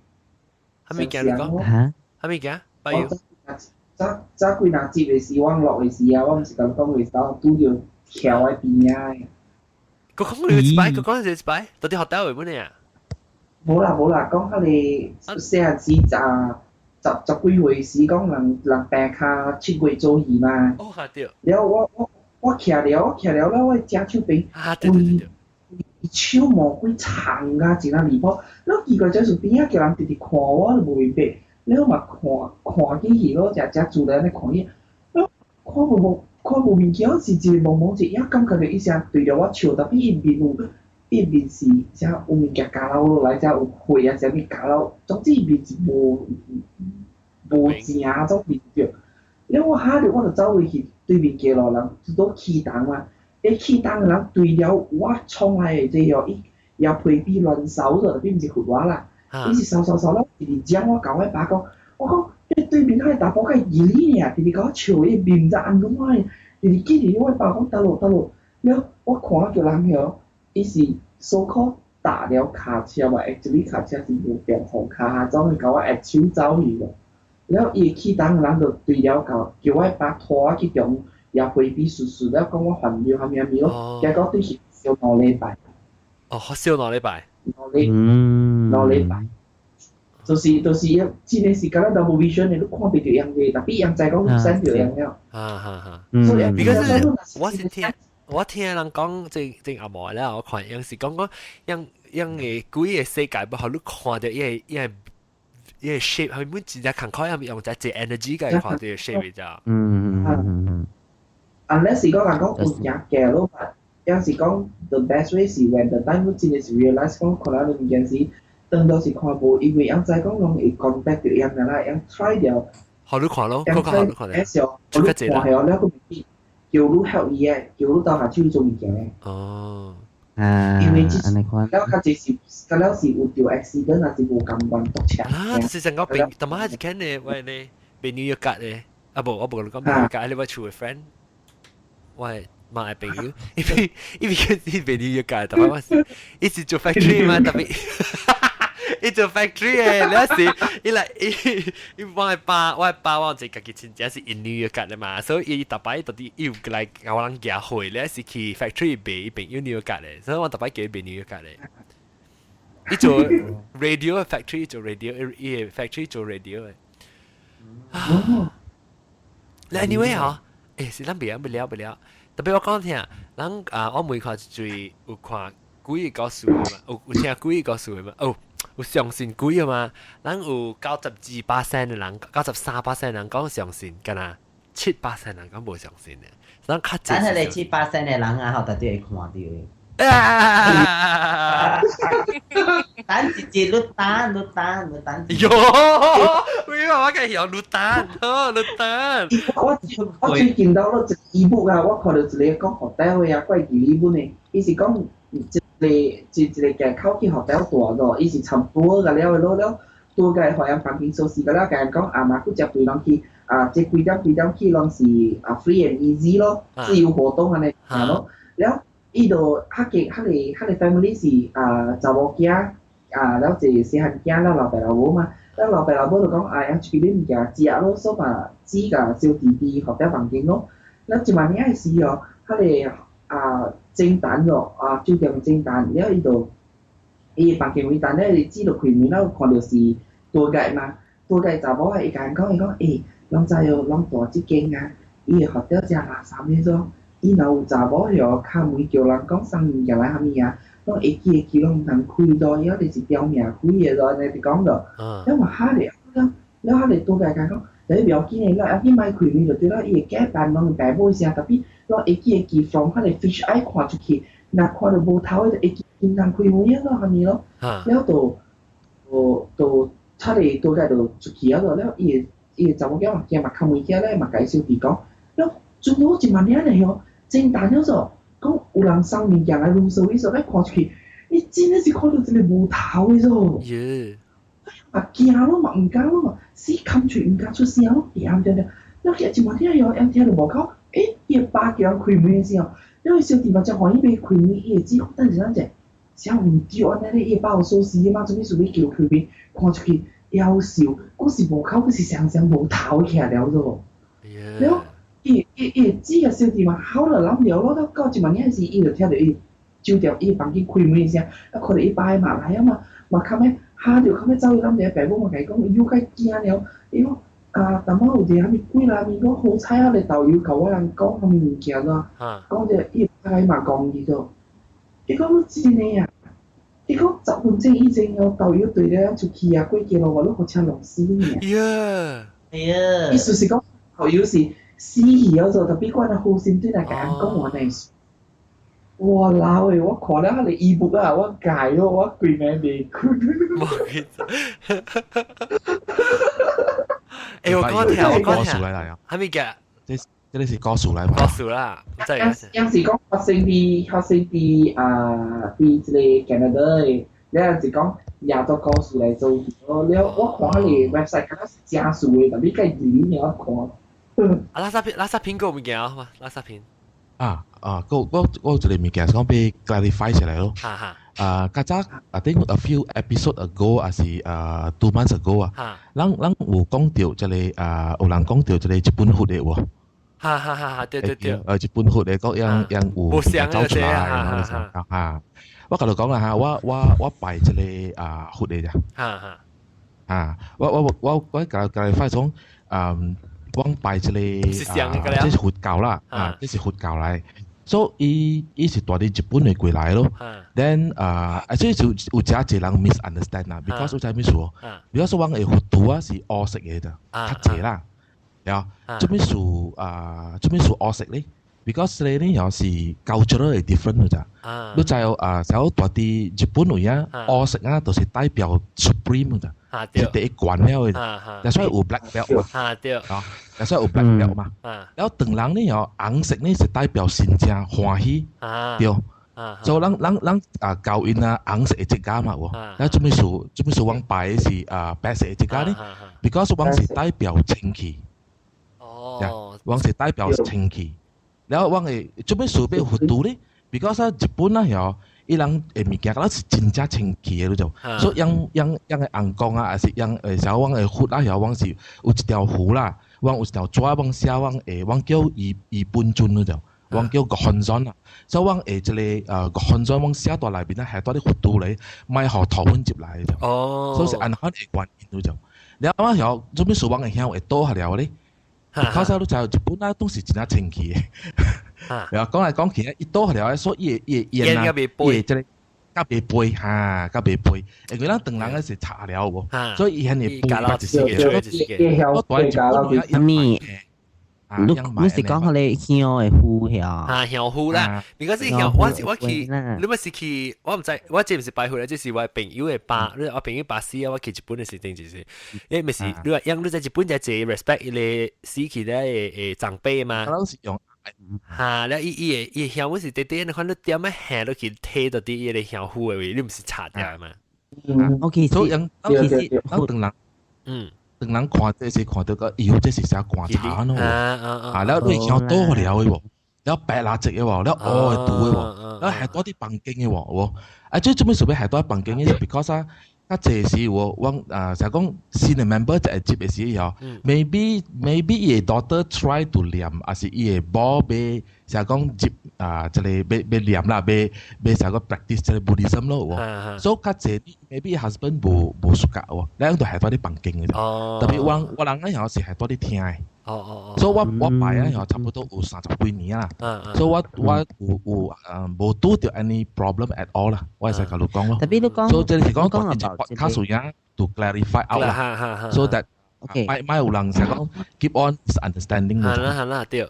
啥物件你講？嚇？啥物件？不要。早早幾若節的時，我落的時啊，我毋是共講的時候拄著徛喺邊仔的。佢講你一擺，佢講你一擺，到底學到會本啊？無啦無啦，講彼个細漢時十幾歲時，講人病跤7月做戲嘛。哦，哈對。了我徛了，我徛了了，我正手邊。啊對對對對。手毛規長啊，真啊離譜。了奇怪，這是邊仔叫人直直看我，都無明白。了嘛看看起去咯，誠誠自然咧看伊。了看無看無物件，是一個蒙蒙一影，感覺著伊聲對著我笑，特別伊面有，伊面是遮有物件加落落來，遮有血啊，啥物加落，總之伊面是無正種面對。了我嚇著，我就走過去對面街路人，拄起動嘛。伊起動的人對了我創來的這個，伊也皮比亂掃咗，並毋是罰我啦。伊是掃掃掃了，直直講我共我爸講，我講你對面彼个查埔較義理爾，直直共我笑，伊面毋知按怎的，直直記佇我爸講倒落倒落，了我看著人遐，伊是 so called 踏了跤車嘛，actually 跤車是無電紅跤走去共我下手走去咯。了伊會起動的人就對了共叫我爸拖我去中也回避事實了，講我犯了啥物啥物咯，結果對是燒2禮拜。哦，燒兩禮拜。兩禮拜，就是真的是敢若 double vision 的，你看袂著樣的，特別樣知講你使著樣了。啊哈哈。所以，because 我是聽人講，正正阿毛咧，我看樣是講講樣樣的鬼的世界，不好你看著伊個 shape，佢每一隻看開係用一隻 energy 嘅看著 shape 咋。Unless 是講人講有影假咯，有時講 the best way 是 when the time 真的是 realize 講可能物件是當到是看無，因為樣知講攏會 contact 到樣啦，樣 try 掉。好你看咯，嗰個好你看咧。好你看係哦，了個叫你 help 伊嘅，叫你倒下手做物件嘅。哦。啊，因為這按呢款。了較濟是，較了是有著 accident 還是無甘願篤車。啊，就是成個朋，同埋係聽咧，喂你，被紐約格咧，啊無，我無講紐約格，你我厝嘅 friend，我嘛係朋友，伊被伊被伊被紐約格，特別我是，伊是做 factory 嘛，特別。伊做 factory 嘅，你是伊來伊伊我的爸我一個家己親戚是 in 紐約格的嘛，所以伊逐擺到底伊有來共我人寄貨，你是去 factory 賣伊朋友紐約格的，所以我逐擺叫伊賣紐約格的。伊做 radio factory 做 radio，伊個 factory 做 radio 的。你 anyway 嗬，是咱袂曉不了不了，特別我講聽，咱啊我每看一最有看鬼故事嘛，有有聽鬼故事嘛，哦。有相信鬼啊嘛？咱有92%的人，93%人講相信，敢若7%人講無相信的。咱較咱係你7%的人啊，好，特別會看著的。啊！等一節，你等，你等，你等。喲，喂，我計曉你等，好，你等。我我最近到了一個 ebook 啊，我看到一個講 hotel 的啊，怪幾日本的，伊是講一個一一個家口去 hotel 住咯，伊是差不多個了的咯了，拄個互人房間鎖匙個了，共人講啊嘛，閣食對人去啊，這幾點幾點去攏是啊 free and easy 咯，自由活動按呢咯，了伊就較個較個較個 family 是啊查某囝啊，了一個細漢囝了老爸老母嘛，了老爸老母就講啊，用出去買物件食咯，所以嘛煮共小弟弟 hotel 房間咯，了一萬爾的時哦，較個啊蒸蛋咯，啊酒店蒸蛋，了伊就伊房間位單了，伊煮就開門了，看著是多蓋嘛，多蓋查某啊，伊共人講，伊講欸，攏知哦，攏住這間啊，伊個 hotel 誠垃圾的種，伊若有查某遐敲門叫人講送物件來啥物啊，攏會記會記攏毋通開咯，伊抑是刁命開的咯，按呢直講咯。了嘛嚇咧，了了哈咧拄共講，但是不要緊的，了要緊莫開門就對了，伊會假扮攏白母聲，特別攏會記會記從彼個 fish eye 看出去，若看著無頭的就會記毋通開門啊咯，啥物咯。了就就就出嚟拄個就出去啊咯，了伊個伊個查某囝嘛驚嘛敲門起來嘛共伊小弟講，了陣好一萬爾咧吼，真彈了做，講有人送物件來 room service，欲看出去，你真的是看著一個無頭的做。耶！嘛驚咯，嘛毋敢咯，嘛死崁喙毋敢出聲咯，恬恬恬。了起一萬爾哟，聽著無口，欸，伊的爸叫人開門的時候，了伊小弟嘛誠歡喜欲開門，伊會知等一下等者，啥毋對按呢咧，伊的爸有鎖匙嘛，做物事欲叫開門，看出去夭壽，閣是無口，閣是雙雙無頭起來了做。了，伊伊伊姊個小弟嘛，好了諗了咯，到到一萬爾時，伊就聽著伊酒店伊房間開門的聲，啊，看著伊爸嘛來啊嘛，嘛較欲嚇著，較欲走去諗著爸母嘛共伊講，伊又較驚了，伊講啊，淡仔有一個啥物鬼啦，伊講好彩啊，個導遊共我人講啥物物件咯，講著伊爸嘛講伊做，伊講真的啊，伊講10分鐘以前哦，導遊對了出去啊，過街路我攏予車弄死爾。呀，哎呀，意思是講導遊是死去了做，特別我若好心對來共人講話呢。哇老欸！我看了彼个 ebook 啊，我改咯，我規暝袂睏。無記得。欸，我講聽，我講聽。啥物嘅？這這個是故事來。故事啦，唔知。有時講發生佇發生佇啊佇這個 Canada 的，了是講亞洲故事來做了，我看彼個 website 敢若是真實的，但你計字爾看。啊，垃圾片，垃圾片個物件嘛，垃圾片。啊啊，我我我有一個物件想欲 clarify 起來咯。哈哈。啊，較早 I think a few episode ago 還是啊 2 months ago 啊，咱咱有講著這個啊，有人講著這個日本佛的喎。哈哈哈！哈，對對對。日本佛的各樣樣有走出來，啊，我共你講啦嚇，我我我拜這個啊佛的咋。哈哈。啊，我我我我共 clarify 講，嗯。我拜這個啊，這是佛教啦，啊，這是佛教來，所以伊伊是蹛佇日本的過來咯。Then 啊，啊，這就有誠濟人 misunderstand 啦，because 有啥物事哦？because 阮的佛陀啊是烏色的咋，較濟啦，對啊。做物事啊？做物事烏色咧？because 咧呢又是 cultural 的 different 咋。你知哦啊，像蹛佇日本位啊，烏色啊，就是代表 supreme 咋。是第一關了的，所以有 black belt 嘛。啊對。啊，所以有 black belt 嘛。然後唐人呢，哦，紅色呢是代表真正歡喜。對。所以咱啊教𪜶啊紅色的這個嘛喎，แล้ว做咩事做咩事阮拜的是啊白色的這個呢？Because 阮是代表清氣。阮是代表清氣。然後阮會做咩事欲佛度呢？Because 啊日本啊曉，伊人的物件敢若是真正清氣的，你就，所以𪜶𪜶𪜶的尪公啊，還是𪜶誒，阮的佛啊曉，阮是有一條符啦，阮有一條紙，阮寫阮會，阮叫伊伊本尊你就，阮叫御本尊啊，所以阮會這個御本尊，阮寫佇內面啊，係佇咧佛度咧，莫予塗粉入來就，所以是按款的原因你就。了我曉做咩事，阮的香會倒下了咧？考試你知日本啊，都是真正清氣的。然後講來講去，伊倒下了，所以伊會煙啊，伊會這個較袂飛哈，較袂飛。因為咱唐人是炒了無，所以伊遐爾飛較一時個。我住日本啥物？你你是講彼个香的符遐？啊，香符啦，你講是香，我是我去，你咪是去，我毋知，我這毋是拜佛啦，這是我朋友的爸，你我朋友爸死啊，我去日本的時陣就是，因為是你話因你在日本就濟 respect 伊个死去咧的長輩嘛。我是用。哈，了伊伊的伊香符是短短，你看你點樣下落去提到佇伊个香符的位，你毋是插掉嘛？OK，所以𪜶其實咱唐人，當人看這是看到個，哎喲，這是啥棺材喏？啊，了你香倒了的喎，了白蠟燭的喎，了烏的塗的喎，了還佇佇房間的喎，喎，啊，最做咩事欲還佇房間的是 because 啊，較濟時我阮啊，就講新的 member 就會接的時候，maybe 伊的 daughter try to 念，還是伊的某欲，就講入啊，這個欲欲念啦，欲欲就講 practice 這個 Buddhism 咯，喎，所以較濟 maybe husband 無無 suka 喎，咱都係佇佇房間的。特別我我人嗰時是係佇佇聽的。所以我我拜啊，差不多有三十幾年啦。所以我我有有無拄著 any problem at all 啦。我會使共你講咯。特別你講，所以這是講講較需要 to clarify out 啦。So that 莫莫有人成講 keep on misunderstanding。係啦係啦，對。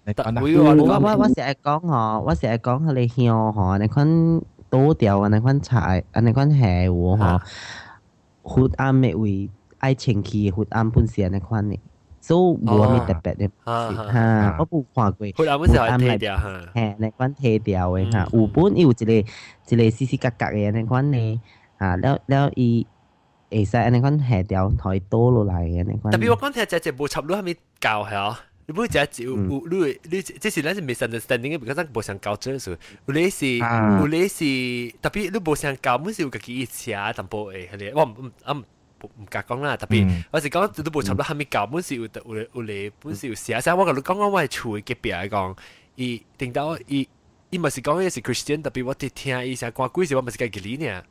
我我我是愛講吼，我是愛講彼个香吼，按呢款倒掉，按呢款柴，按呢款下有吼，佛頷的位愛清氣，佛頷本是按呢款的。所以無啥物特別的，哈，我無看過。佛頷本是愛提掉哈，嘿，那款提掉的哈，有本伊有一個一個四四角角的按呢款的，哈，了了伊會使按呢款下掉，予伊倒落來的按呢款。特別我講聽這這無插入啥物教係你不會食有有你你這是咱是 misunderstanding，比較咱無相交這事。有咧是有咧是特別你無相交，本是有家己寫淡薄會，彼個我毋毋毋敢講啦。特別我是講你無插入啥物教，本是有有有咧本是有寫。像我共你講講，我的厝的隔壁講，伊頂到伊伊嘛是講伊是 Christian，特別我佇聽伊寫歌鬼時，我嘛是家己理爾。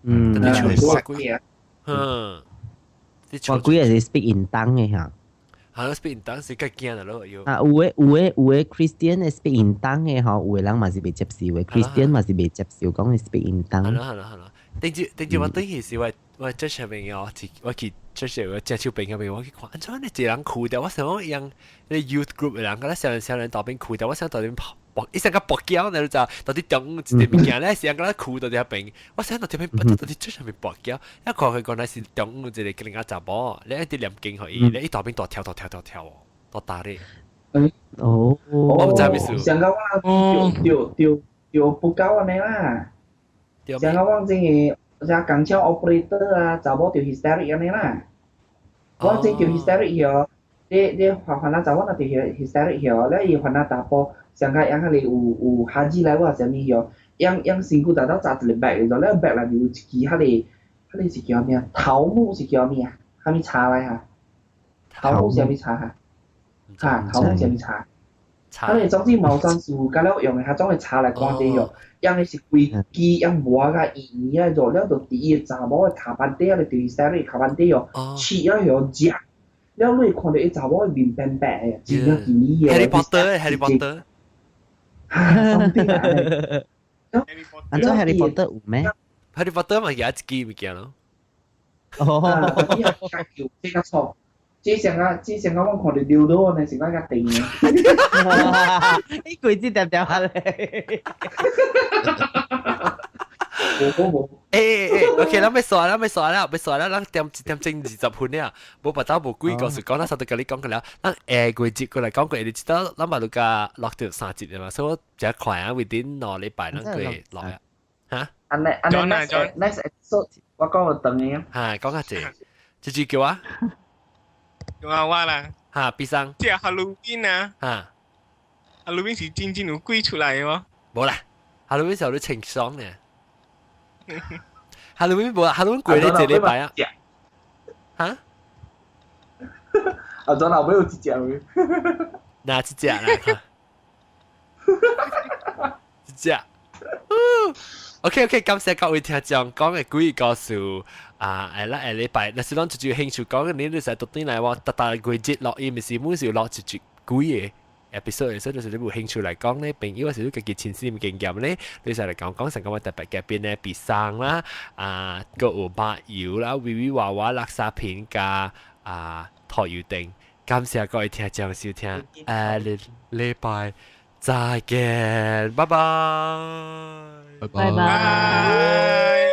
嗯，佇厝歌鬼，嗯，歌鬼也是 speak in tongue 的哈。係咯，speak in tongue 是較驚的咯，要。啊，有的有的有的 Christian 的 speak in tongue 的吼，有的人嘛是袂接受的，Christian 嘛是袂接受講伊 speak in tongue。係咯係咯係咯，頂住頂住我轉去時，我我 church 入面哦，我去 church 我正手邊嗰邊，我去看，按怎呢一人哭掉，我想講𪜶那 youth group 的人，敢若少年少年佇邊哭掉，我想佇邊跑。伊成個跋筊，你知到底中一個物件咧，是人敢若哭佇遐邊，我想到佇邊，到底 church 上面跋筊，一看佢原來是中午一個吉人仔查某，你一直念經予伊，你伊佇邊大跳大跳大跳哦，大大咧。哦，我毋知咩事。上個我對對對對不夠按呢啦。上個我真係只工廠 operator 啊，查某著 hysteric 按呢啦。我真著 hysteric 哦，你你番番仔查某若著 hysteric 哦，了伊番仔查埔。上較𪜶彼個有有哈子來我啥物哦，𪜶𪜶身軀大到紮一個 bag 了，bag 內面有一支彼個彼個是叫咩啊？桃木是叫咩啊？啥物茶來哈？桃木是啥物茶哈？哈，桃木是啥物茶？彼個總之茅山樹甲了用的彼種的茶來灌茶哦，𪜶的是規支𪜶磨甲圓圓啊，做了就佇伊的查某的跤板底啊，就佇跤板底哦，刺了予食，了你會看著伊查某的面白白的，真正奇異的。 Harry Potter，Harry Potter。 something 啊！按怎 Harry Potter 有咩？Harry Potter 嘛，也一支物件咯。哦，這個這個錯，這上啊，這上啊，我看著溜到呢，是我較甜的。你鬼子掉掉下嚟。無無無。欸欸，OK，咱欲煞，咱欲煞了，欲煞了，咱點1點鐘20分了，無辦法無鬼故事講，咱實都共你講過了，咱下個節過來講過，你知道咱嘛都共錄著三集了嘛，所以我真快啊，within 2禮拜咱可以錄啊。嚇？按呢按呢 next episode 我講個長的。嚇，講較濟，這句叫我。叫我啦。嚇，比生。這 Halloween 啊。嚇。 Halloween 是真正有鬼出來的無？無啦，Halloween 時候你清爽呢。Halloween 無啦，Halloween 過咧一禮拜啊。嚇？啊，昨老尾有一隻嘅。哪一隻啦？一隻。OK OK，感謝各位聽眾講的鬼故事啊！誒，咱下禮拜，若是講就有興趣講，你就使獨轉來我逐逐個月錄音，毋是每時錄一集鬼的 episode，所以就是你有興趣來講咧，朋友還是你家己親身經驗咧，你使來講講成個我特別嘉賓咧，比生啦，啊，閣有馬油啦，微微娃娃、垃圾片加啊，拖油燈。感謝各位聽眾收聽，下禮禮拜再見，拜拜。拜拜拜。